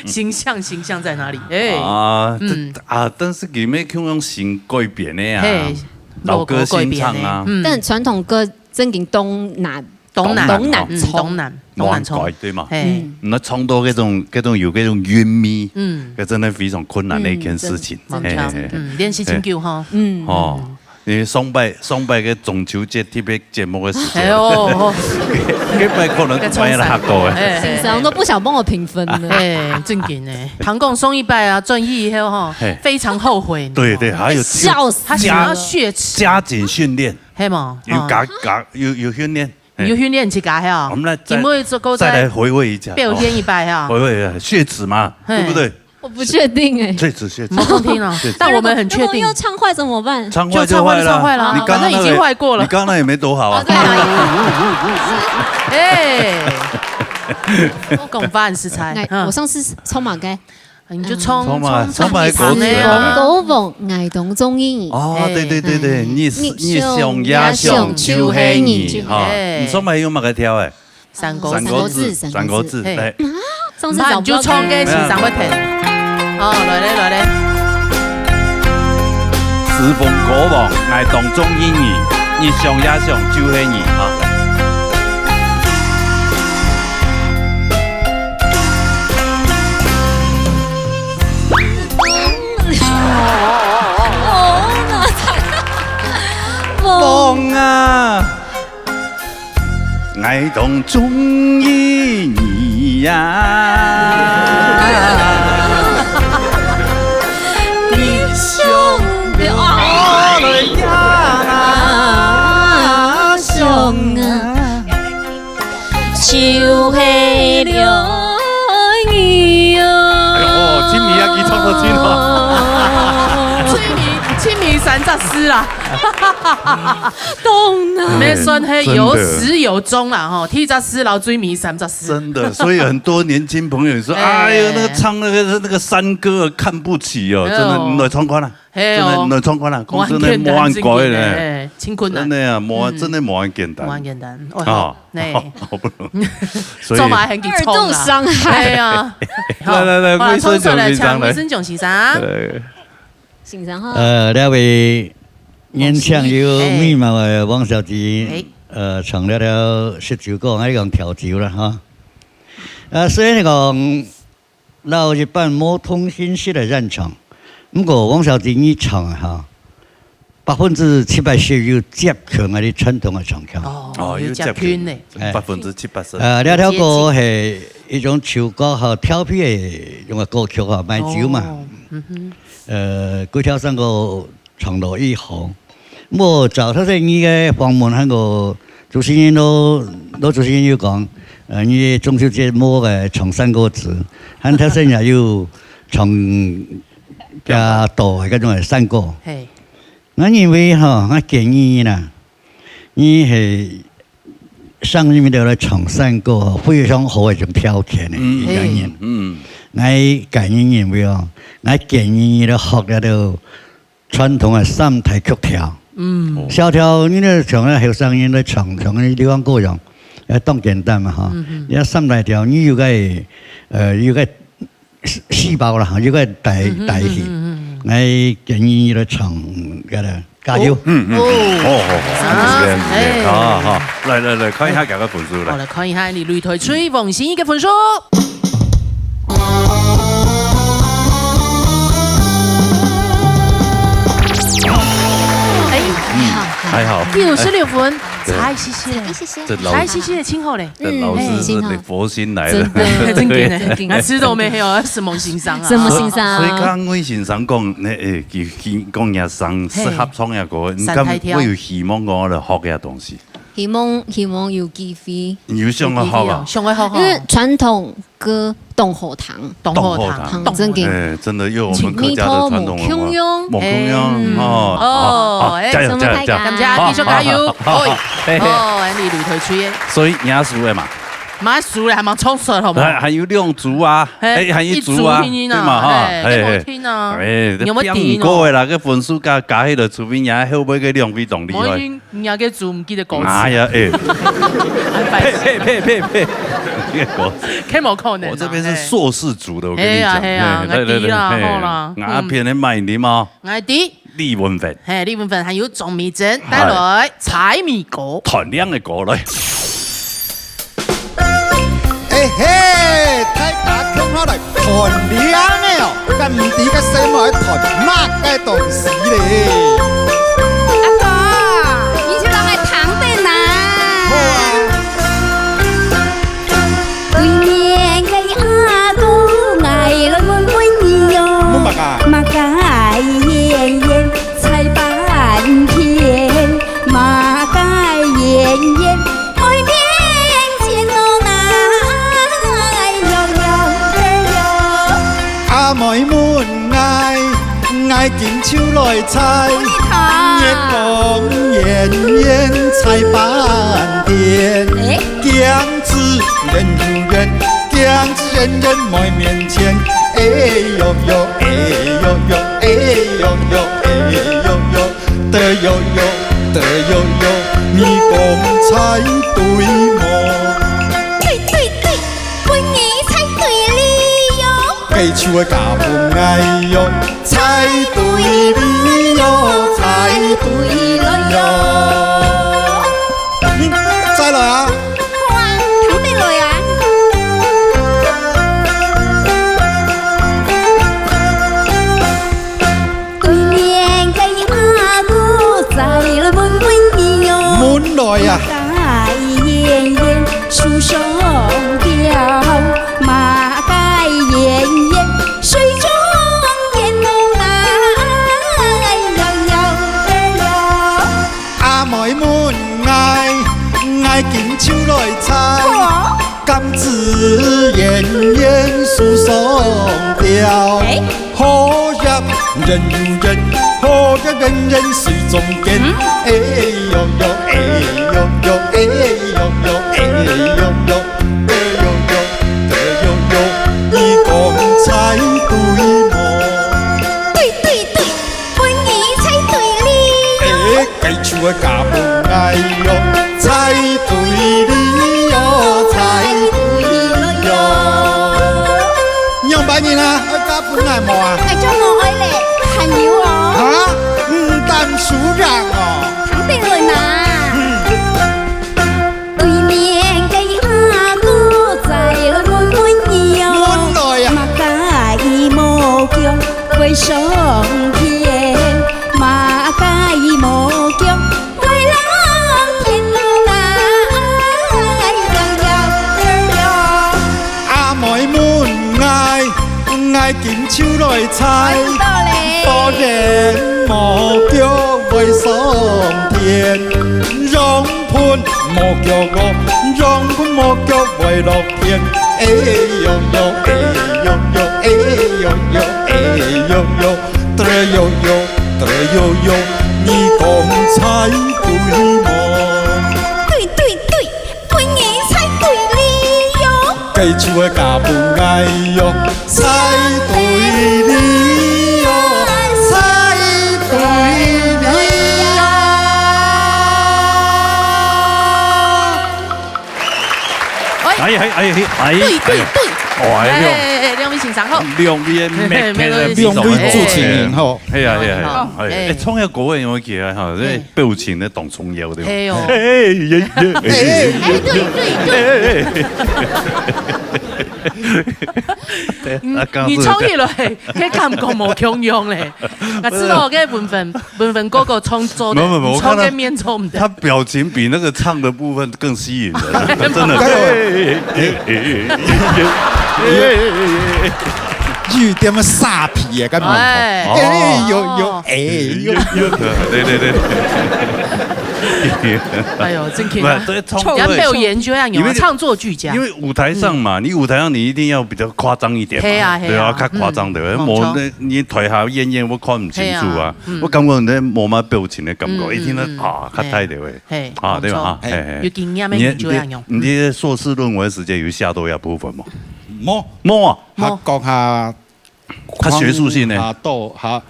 形象，形象在哪里？哎。啊，这，嗯。啊，但是佢乜用新改编的啊，嘿，老歌新唱啊。老歌改编的，嗯。但传统歌正经东南，东南，东南，嗯，东南，东南唱。东南改，对嘛？嘿。嗯。那唱到这种，这种有这种韵味，嗯。这真的非常困难的一件事情。嗯，真的。嘿，嘿，嘿。嗯，练习真久哈。嗯。哦。 因为上摆，上摆个中秋节特别节目的时候，哎呦，这摆可能不要那个，哎。先生都不想帮我评分了。哎，正经哎，唐共松一拜啊，转移以后哈，嘿。非常后悔。对，对，还有笑死了。他想要血池。加紧训练。嘿嘛，有加，哦。加，有，有训练。 有训练自家哈。我们来再，今晡日做够再来回味一下，表演一摆哈。回味一下，血池嘛，嘿。对不对？我不确定哎。血池，血池。没空听了，血池。但我们很确定。如果，如果又唱坏怎么办？唱坏就坏了。就唱坏就唱坏了，你刚刚那个，反正已经坏过了。你刚刚那也没多好啊。啊，对啊。哎，我讲话很实在，哎，嗯。我上次唱嘛该。 你就唱，唱嘛，唱嘛，唱吉他呢。唱嘛，歌词嘛。风歌王，我当中意你。哦，哎。对，对，对，对，嗯。日，日上夜上就係你，哈。哎。你上擺用麼个調誒？山歌，山歌子，山歌子，山歌子，嘿。來。上次找不到歌。那你就唱个先生會聽。好，來咧，來咧。是風歌王，我當中意你，日上夜上就係你，哈。 風啊，𠊎當中意你呀。你想要來呀，想啊。 就係了你啊。哎喲，清明啊，佢唱到清哦。清明，清明三隻字啦。當難。毋係算係有始有終啦，吼，第一隻字，然後最尾三隻字。真的，所以很多年輕朋友說，哎。哎喲，那個唱那個，那個山歌看不起哦，真的，哦。你來唱看啦。 係哦。真的，你唱看啦，講真的，無恁簡單，無恁改呢。哎，真困難。真的啊，無，嗯。真的無恁簡單。無恁簡單。哦，哦，好，呢。好不容易。所以做麼个還去衝啊？二度傷害。哎呀。好，來，來，來，好啦，衛生所長先生，來。衛生所長先生。來。先生好。呃，這位年輕又美貌的王小姐，哎。呃，唱了了十九個，還講調酒了哈。呃，雖然講 摎一般無同形式个演唱。毋過王小姐你唱个哈，百分之七八十有接近𠊎兜傳統个唱腔。哦，哦，有接近呢。有接近，哎。百分之七八十。呃，這條歌係一種秋高好調皮个一種个歌曲哈，賣酒嘛。哦，嗯哼。呃，幾條山歌 唱到以後。無照頭先你个訪問，還過主持人都，都主持人有講，呃，你中秋節無个唱山歌子，還頭先也有唱較多个該種个山歌。嘿。𠊎認為吼，𠊎建議你啦，你係上面頭來唱山歌吼，非常好个一種條件个，嗯，一個人。嗯。𠊎個人認為哦，𠊎建議你來學了就 傳統个三大曲調。嗯。小調，你咧像該後生人咧唱，像該地方歌樣，呃，當簡單嘛，哈。嗯哼。你三大調，你有个，呃，有个細，細胞啦，哈，有个代，嗯哼，代替。嗯哼，嗯哼。來建議你來唱，該个，加油。哦。嗯，嗯，嗯。哦。好，好，好，啊，是這樣子的。哎。好，好，好。來，來，來，看一下這個分數，來。好，來看一下你擂台吹王心怡个分數。 哎，嗯，還好。九十六分，哎，對。差一些些。差一些些。這老，差一些些，真好咧。這老師是，嗯，哎，真好。佛心來了。真的，真的。對。真的。啊，吃都沒有，什麼欣賞啊？什麼欣賞啊？所以剛剛先生講，那，哎，佢，佢講也生，嘿。適合唱也歌，你敢會有希望講來學這東西？希望，希望有機會。你有想過好啊？有機會哦，想過好好。因為傳統歌當好聽。當好聽，當好聽。當好聽。真的。哎，真的，因為我們客家的傳統文化。無共樣。無共樣，嗯。哦，哦，哦，哎，加油，加油，加油。感謝，好，繼續加油。好，好，好，好。哦，哎，哦，你擂台吹的。所以你也輸了嘛？毋係輸了，還吂唱煞，好無？還，還有兩組啊，嘿，哎，還有一組啊，一組拼音啊，對嘛，哈，嘿，嘿，嘿。這無聽啊。哎，你有沒有聽哦？這拼過的啦，這分數加，加起來，除非你還後尾个兩位當厲害。無聽 你个主毋記得歌詞。哎呀，哎。還白痴。呸，呸，呸，呸，呸。你个歌詞。該無可能啦，我這邊是碩士組的，我跟你講。嘿。嘿啊，嘿啊，嘿，對，對，對，𠊎知啦，嘿。好啦。𠊎，嗯。偏偏賣你嘛。𠊎知。李文芬。嘿，李文芬還有鍾美珍，帶來，嗨。猜謎歌。斷令个歌來。 哎嘿，大家共下來斷令个哦，敢毋知該細妹愛斷麼个東西咧？阿哥，你就讓𠊎聽等啊。好啊。對面个阿哥，𠊎來問問你喲。問麼个？麼个圓圓猜半天，麼个圓圓 妹面前哦，哎喲喲喲喲。阿妹問𠊎，𠊎緊就來猜。月光圓圓猜半天，哎。鏡子圓又圓，鏡子圓圓妹面前，哎喲喲，哎喲喲，哎喲喲，哎喲喲。 得喲喲，得喲喲，你講猜對無？對對對，分你猜對哩喲。該就愛加分𠊎喲，猜對哩喲，猜對哩喲。嗯，再來啊！好啊，聽得來啊！ 對面个阿哥，再來問問你喲。問來啊。麼个圓圓樹上吊，麼个圓圓水中煙喲，哎喲喲喲喲。阿妹問𠊎，𠊎緊就來猜。好哦。柑子圓圓樹上吊。哎。 荷葉圓又圓，荷葉圓圓水中間。嗯？哎喲喲，哎喲喲，哎喲喲，哎喲喲，哎喲喲，哎喲喲，你講猜對無？對對對，分你猜對哩喲。哎， 該就愛加分𠊎喲，猜對哩喲，猜對哩喲。仰般形啊？愛加分𠊎無啊？𠊎就無愛咧，還有哦。啊？毋但輸人哦。唐定倫啊。嗯。對面个阿哥，再來問問你哦。問來啊。麼个無腳會上天？麼个無腳 會落天路啊，哎喲喲喲喲。阿妹問𠊎，𠊎緊就來猜。猜毋到咧。火箭無腳會上天，羊牯無腳哦，羊牯無腳會落天。哎喲喲，哎喲喲，哎喲喲，哎喲喲。 得喲喲，得喲喲，你講猜對無？對對對，分你猜對哩喲。該就愛加分𠊎喲，猜對哩喲，猜對哩喲。 哎，哎，哎，哎，哎，對，對，對。哦，哎，兩，哎，哎，哎，兩位先生好。兩位的，嘿，嘿，兩位主持人好。嘿啊，嘿啊，嘿啊，好，哎，哎，哎。唱个歌个有無記得哈？這表情呢，當重要的。嘿哦。哎，耶，耶，哎，哎，對，對，對。哎，哎，哎。對，嗯，啊，剛剛是你唱起來，該感覺無共樣咧。𠊎知道，該文芬 文芬哥哥唱做得，沒有，沒有，沒有，我看他，你唱个面做毋得。他表情比那個唱的部分更吸引人，真的。有點沙皮耶，幹嘛？哎。哎喲喲，哎喲喲。對，對，對。哎喲，真可愛。不，這唱歌，人家表演就要有啊，因為，唱作俱佳。因為舞台上嘛，你舞台上你一定要比較誇張一點嘛，係啊，係啊，對啊，較誇張的，嗯，無錯。你台下遠遠我看毋清楚啊，係啊，嗯。我感覺你在無麼表情的感覺，嗯，一聽到，嗯，嗯，啊，較大的喂，係，啊，對吧？無錯。啊，係，係。有經驗的人就要用。你，你，你碩士論文時間有寫到這部分無？無。無啊？無。佢講下 較學術性的。啊，都合，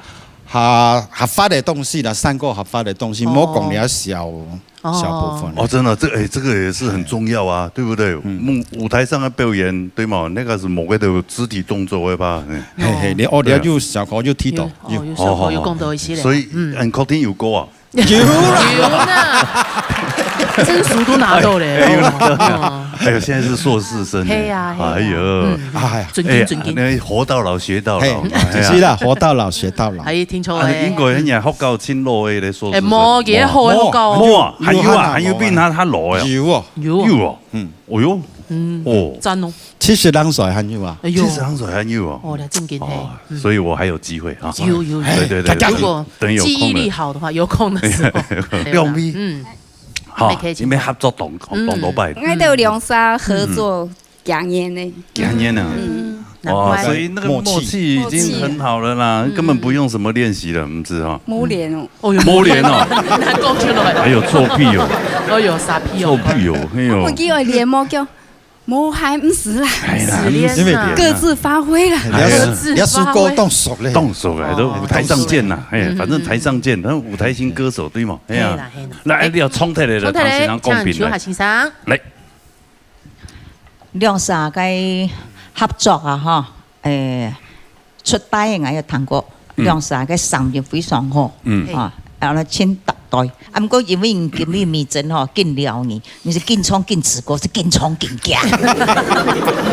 合，合法的東西啦，三個合法的東西，哦。莫講了小，哦。小部分。哦，真的，這，哎，這個也是很重要啊，對不對？嗯。舞，舞台上的表演，對嗎？那個是某個的肢體動作，會吧？嗯。嘿，嘿，你，哦，你要有小可有提到，有，哦，有。有小可有講到一些咧。所以，嗯。嗯，確定有過啊？ 有啦。有啦。證書都拿到了。哎，有啦。哦，嗯。哎喲，現在是碩士生呢。係啊，係啊。哎喲。嗯。哎呀。尊敬，尊敬。哎，那活到老學到老。嘿，哎呀。就是啦，活到老學到老。哎，聽說啊，哎。英國人也學校清落的碩士生。哎，無，也好的學校啊。無啊，還有啊，有啊，還有比他，他老的啊。有啊。有啊。有啊。嗯。哦喲。嗯，哦。讚哦。七十零歲還有啊。哎喲。七十零歲還有啊。哦，那正經嘿。哦，嗯。所以我還有機會啊。有，有，有。對，對，對，大家如果等有空了。記憶力好的話，有空的時候。對啦，兩位，嗯。好，你們合作當，嗯。當多擺。𠊎兜兩儕合作幾年呢。幾年呢？嗯。哇，難怪。所以那個默契已經很好了啦，默契。根本不用什麼練習了，嗯。毋係哈？無練哦。哦喲，無練哦。難講出來。還有作弊哦。哦喲，啥屁哦。作弊哦，哎喲。我以為練默契，無還毋係啦。哎呀，自戀啊。各自發揮啦。哎呀。各自發揮。也是夠當熟嘞。當熟哎，都舞台上見吶，哎，嗯，反正台上見，然後舞台型歌手，對嗎？哎呀，係啦，係啦。來，哎，你要衝太來了，衝太來，唐先生公平了。請邱海先生。來。 兩儕个合作啊，吼，誒，出帶个𠊎有聽過，嗯。兩儕个聲音非常好，嗯。啊，然後盡搭對。啊，毋過因為你今日美珍吼，緊撩你，你係緊唱緊試過，係緊唱緊叫。你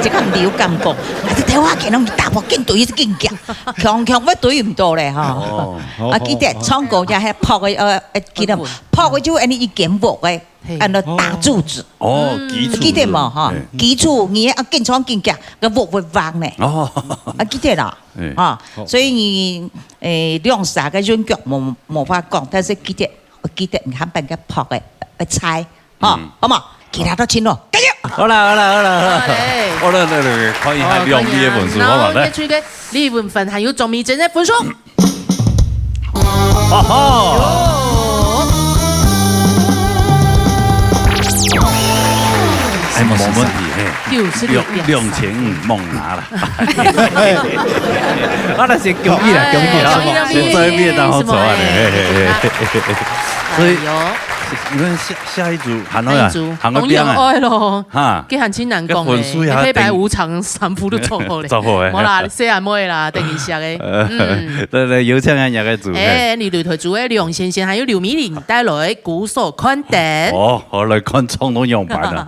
這個毋係有感覺，還係電話緊攏打破，緊對，緊叫，強強會對毋到咧，吼。哦。啊，記得唱歌也係拍个，呃，呃，記得，拍个就恁呢一間屋个。 嘿。安到打柱子。哦，嗯。基礎。記得無，吼？嘿。基礎，你愛緊唱緊叫，該屋會橫呢。哦。啊，記得啦，嘿。啊，所以你，誒，兩儕个韻腳無，無法講，但是記得，記得你下半个拍个，呃，菜，吼，嗯。好無？其他都清楚，加油！好啦，好啦，好啦，好啦。好嘞。好啦，來，來，來，看一下兩位个分數，好無？來。然後列出一個李文芬還有鍾明珍个分數。 哦吼！哎，無問題，嘿。九十六點三。兩，兩千五，莫拿啦。啊，那先恭喜啦，哎，恭喜啊！恭喜，恭喜，先做一遍當好做啊，恭喜，嘿，嘿，嘿。所以，哎喲。你們下，下一組，還有啊，下一組，還有邊啊。朋友愛咯。 哈。佢還真難講欸，該分數也你黑白無常三步都做好咧。做好欸。無啦，細阿妹啦，等一下欸。呃，嗯。對，對，有請咱這個組合。欸，你擂台組的梁先生還有劉美玲帶來鼓手看燈。哦，好，來看唱到樣板啊。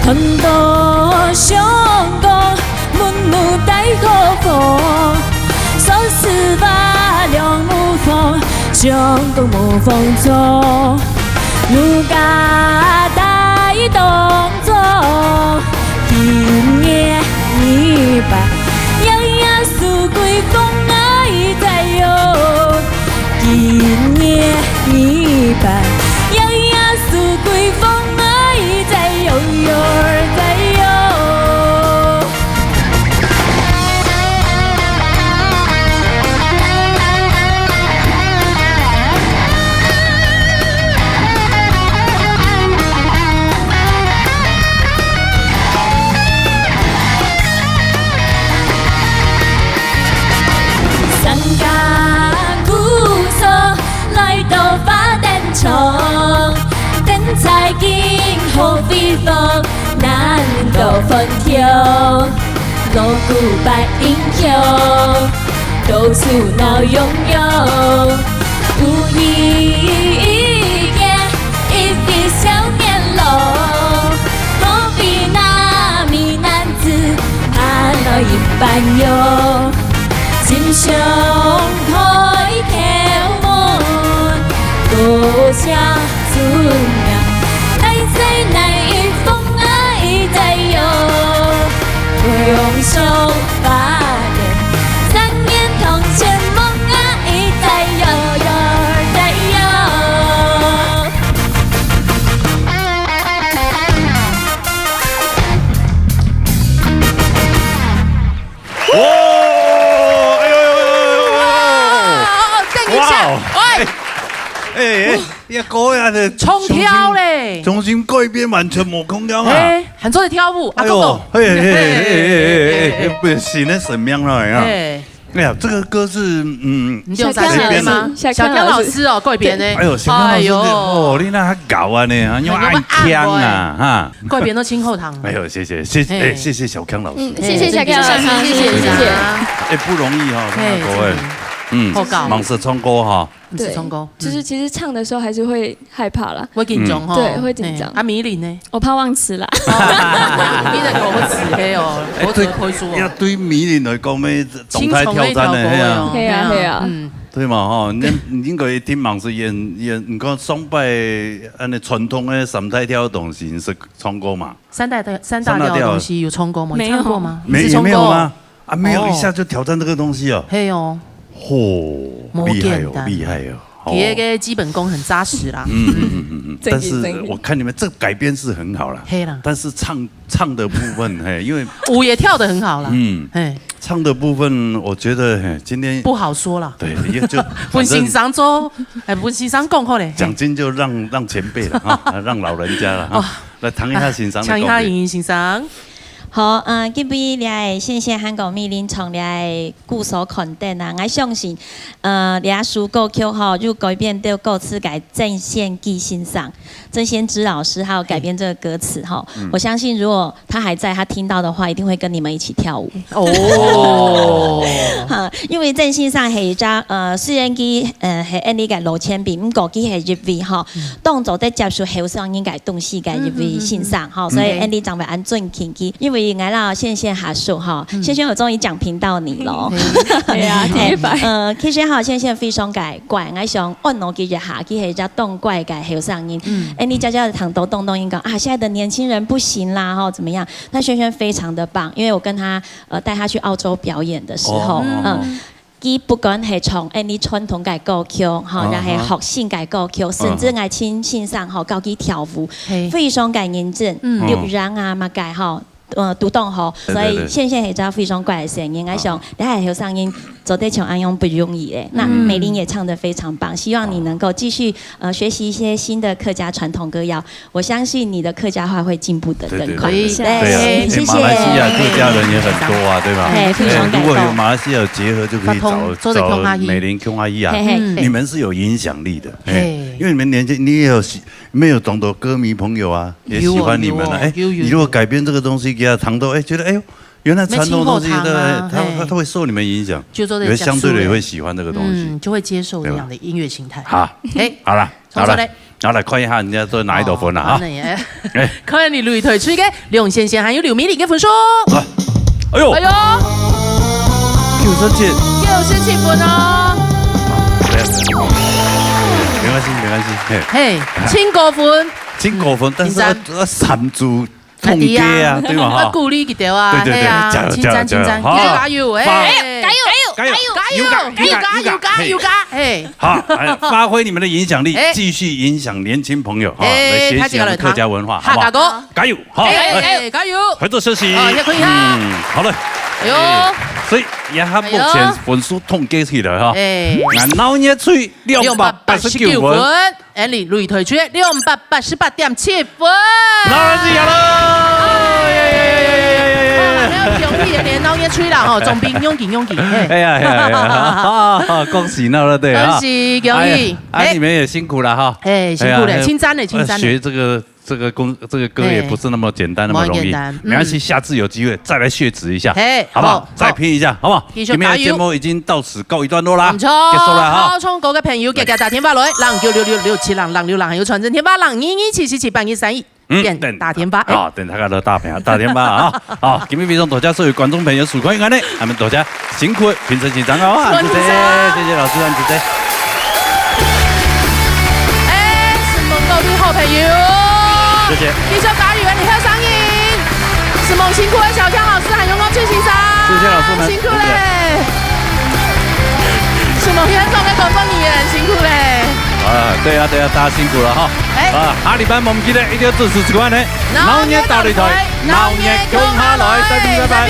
看到相公滿目帶好風，手持畫龍舞鳳，相公舞鳳妝，奴家帶當中。今夜你把，搖搖手歸風啊，一再搖。 今夜你把，搖搖手歸風啊，一再搖摇再摇。 三更古早來到花燈場，燈彩金好輝煌，人多歡暢，鑼鼓八音響，到處鬧洋洋。有一日，一位少年郎，好比那美男子，安到一般樣。 心胸開口問，多謝尊嚴，哪在哪一方啊，一再搖，用手把點，三年同前夢啊，一再搖，搖，再搖。 哇！哎呦呦呦呦呦！哇，等一下，哇哦喂，哎哎，呀，各位啊，这重跳嘞重新改编完全无空调啊！哎，还做得跳舞，啊，哎呦哥哥，，嘿嘿嘿嘿嘿嘿嘿，不是新的神明了呀！哎，哎呀，这个歌是嗯，你有在谁编的吗？小小康老师康老师哦，改编的，哎呦，小康老师，哎呦哦，你那还搞啊呢，啊，用爱听啊，哈。改编都清后堂，哎呦，谢谢谢谢，哎哎，谢谢小康老师。谢谢小康老师，谢谢谢谢。哎，不容易哈，哎各位，嗯好搞，忙着唱歌哈，不是唱歌，就是其实唱的时候还是会害怕啦，会紧张哈，对，会紧张哎啊，迷林呢？我怕忘词啦。你的口词黑哦，我只会说要对迷林来讲，咩动态挑战的，青虫那条歌嘿啊哦，嘿啊嘿啊嗯，对嘛哈，你你应该听忙是演演，你看上摆按呢传统的三大调的东西，你是唱过嘛？三大调三大调的东西有唱过吗？三大调你唱过吗？没你是唱过也没有吗？啊，没有哦一下就挑战这个东西哦，嘿哦，嚯，没厉害哦简，单厉害哦，哦第一个基本功很扎实啦。嗯嗯嗯嗯嗯，正但是经正经我看你们这改编是很好啦，嘿啦，但是唱唱的部分嘿，因为舞也跳得很好啦。嗯嘿，唱的部分，我觉得嘿，今天不好说啦。对，也就本先生做，哎，本先生讲好嘞。奖金就让让前辈了哈，让老人家了哈，来谈一下欣赏的抢一下功力。莹莹先生，好，嗯，今晡日來謝謝韓國美玲唱了故所看燈啊，我相信，呃，這首歌曲吼，有改編到歌詞个鄭先基先生、鄭先基老師，還有改編這個歌詞吼。我相信如果他還在，他聽到的話，一定會跟你們一起跳舞。哦，哈，因為鄭先生係一隻，呃，雖然佢，呃，係恁呢个老前輩，毋過佢係一位吼，當做在接受後生人个東西个一位先生吼，所以恁呢正會恁尊敬佢。因為𠊎摎先生合作吼，先生我終於講評到你咯。对啊，第一擺。呃，其實吼，先生非常个乖，𠊎想安慰佢一下，佢係一隻當乖个後生人。恁呢，佳佳聽到當多人講啊，現在的年輕人不行啦，吼，怎麼樣？但先生非常的棒，因為我跟他呃帶他去澳洲表演的時候，哦嗯，佢不管係唱恁呢傳統个歌曲，哈，啊也係學新个歌曲，甚至愛請先生吼教佢跳舞，嘿，非常个認真，嗯錄影啊麼个吼。呃，都當好，對所以對先生係一隻非常乖个聲音，𠊎想，你還後生人做得像恁樣不容易咧。那嗯美玲也唱得非常棒，希望你能夠繼續呃學習一些新的客家傳統歌謠，我相信你的客家話會進步得更快。對對對對对啊，谢谢。马来西亚客家人也很多啊，对吧？嘿，非常感动。哎，如果有马来西亚有结合，就可以发通找做得通啊找美玲、空阿姨啊。嘿嘿，嗯你们是有影响力的，哎，嘿因为你们年轻，你也有喜，没有懂得歌迷朋友啊，也喜欢你们了。有哦哎，有有有你如果改变这个东西给他唱到，哎，觉得哎呦，原来传统东西没听过对，他吗他他嘿他会受你们影响，就做得有些相对的也讲出来会喜欢这个东西。嗯，就会接受这对吧样的音乐形态。好，哎，好了，好了唱出来。好，來看一下人家都哪一多分了啊。哦，那也，哎。看你擂台區个梁先生還有劉美玲个分數。啊，哎呦，哎呦，九十七。九十七分哦。不要緊，沒關係，沒關係，嘿。嘿，真高分。真高分，但是要，你讚。要三組 統計啊，對嘛，哈？要鼓勵佢兜啊，對，對，對，係啊，加油，加油，加油，加油，加油，哎。加油，加油，加油，加油，加油，加油，加油，加油，嘿。好，哎，發揮你們的影響力，哎。繼續影響年輕朋友，哈，哎，來學習我們客家文化，好不好？客家歌。加油，好，哎，哎，來，哎，加油。合作休息。哦，也可以啊。嗯，好了。哎呦。哎，所以，也還目前分數統計起來，哈。哎。𠊎鬧熱吹兩百八十九分。兩百八十九分。 Andy擂台區兩百八十八點七分。鬧熱吹贏了！耶，耶，耶，耶，耶，耶。哦，還有恭喜連鬧熱吹啦吼，總兵恭喜恭喜，嘿。哎呀，哎呀，哎呀，恭喜鬧熱隊啊！恭喜恭喜，哎呀，啊，嘿。你們也辛苦了哈。哎，辛苦了，哎呀，真讚了，真讚了。學這個，這個工，這個歌也不是那麼簡單，那麼容易。嘿，無簡單，沒關係，嗯。下次有機會再來血質一下，嘿，好不好？好，再拼一下，好不好？繼續加油。今天的節目已經到此告一段落啦，毋錯，結束了哈。好，唱歌个朋友，記得打電話來，零九六六六七零零六零，還有傳真電話，零二二七四七八二三一。 嗯，點打電話，哎。啊，等大家都打電話，打電話啊！好，今日非常多謝所有觀眾朋友收看，恁呢，恁呢多謝辛苦評審先生哦，恁仔細，辛苦先生。謝謝老師，恁仔細。哎，承蒙各位好朋友，謝謝。繼續加油，你好聲音，承蒙辛苦个小強老師，還有我崔先生，謝謝老師們，辛苦咧。謝謝。承蒙現場个工作人員，辛苦咧。啊，對啊，對啊，大家辛苦了哈。 哎。啊，下禮拜無毋記得，一定要準時收看呢。鬧熱大擂台，鬧熱共下來，再見，拜拜。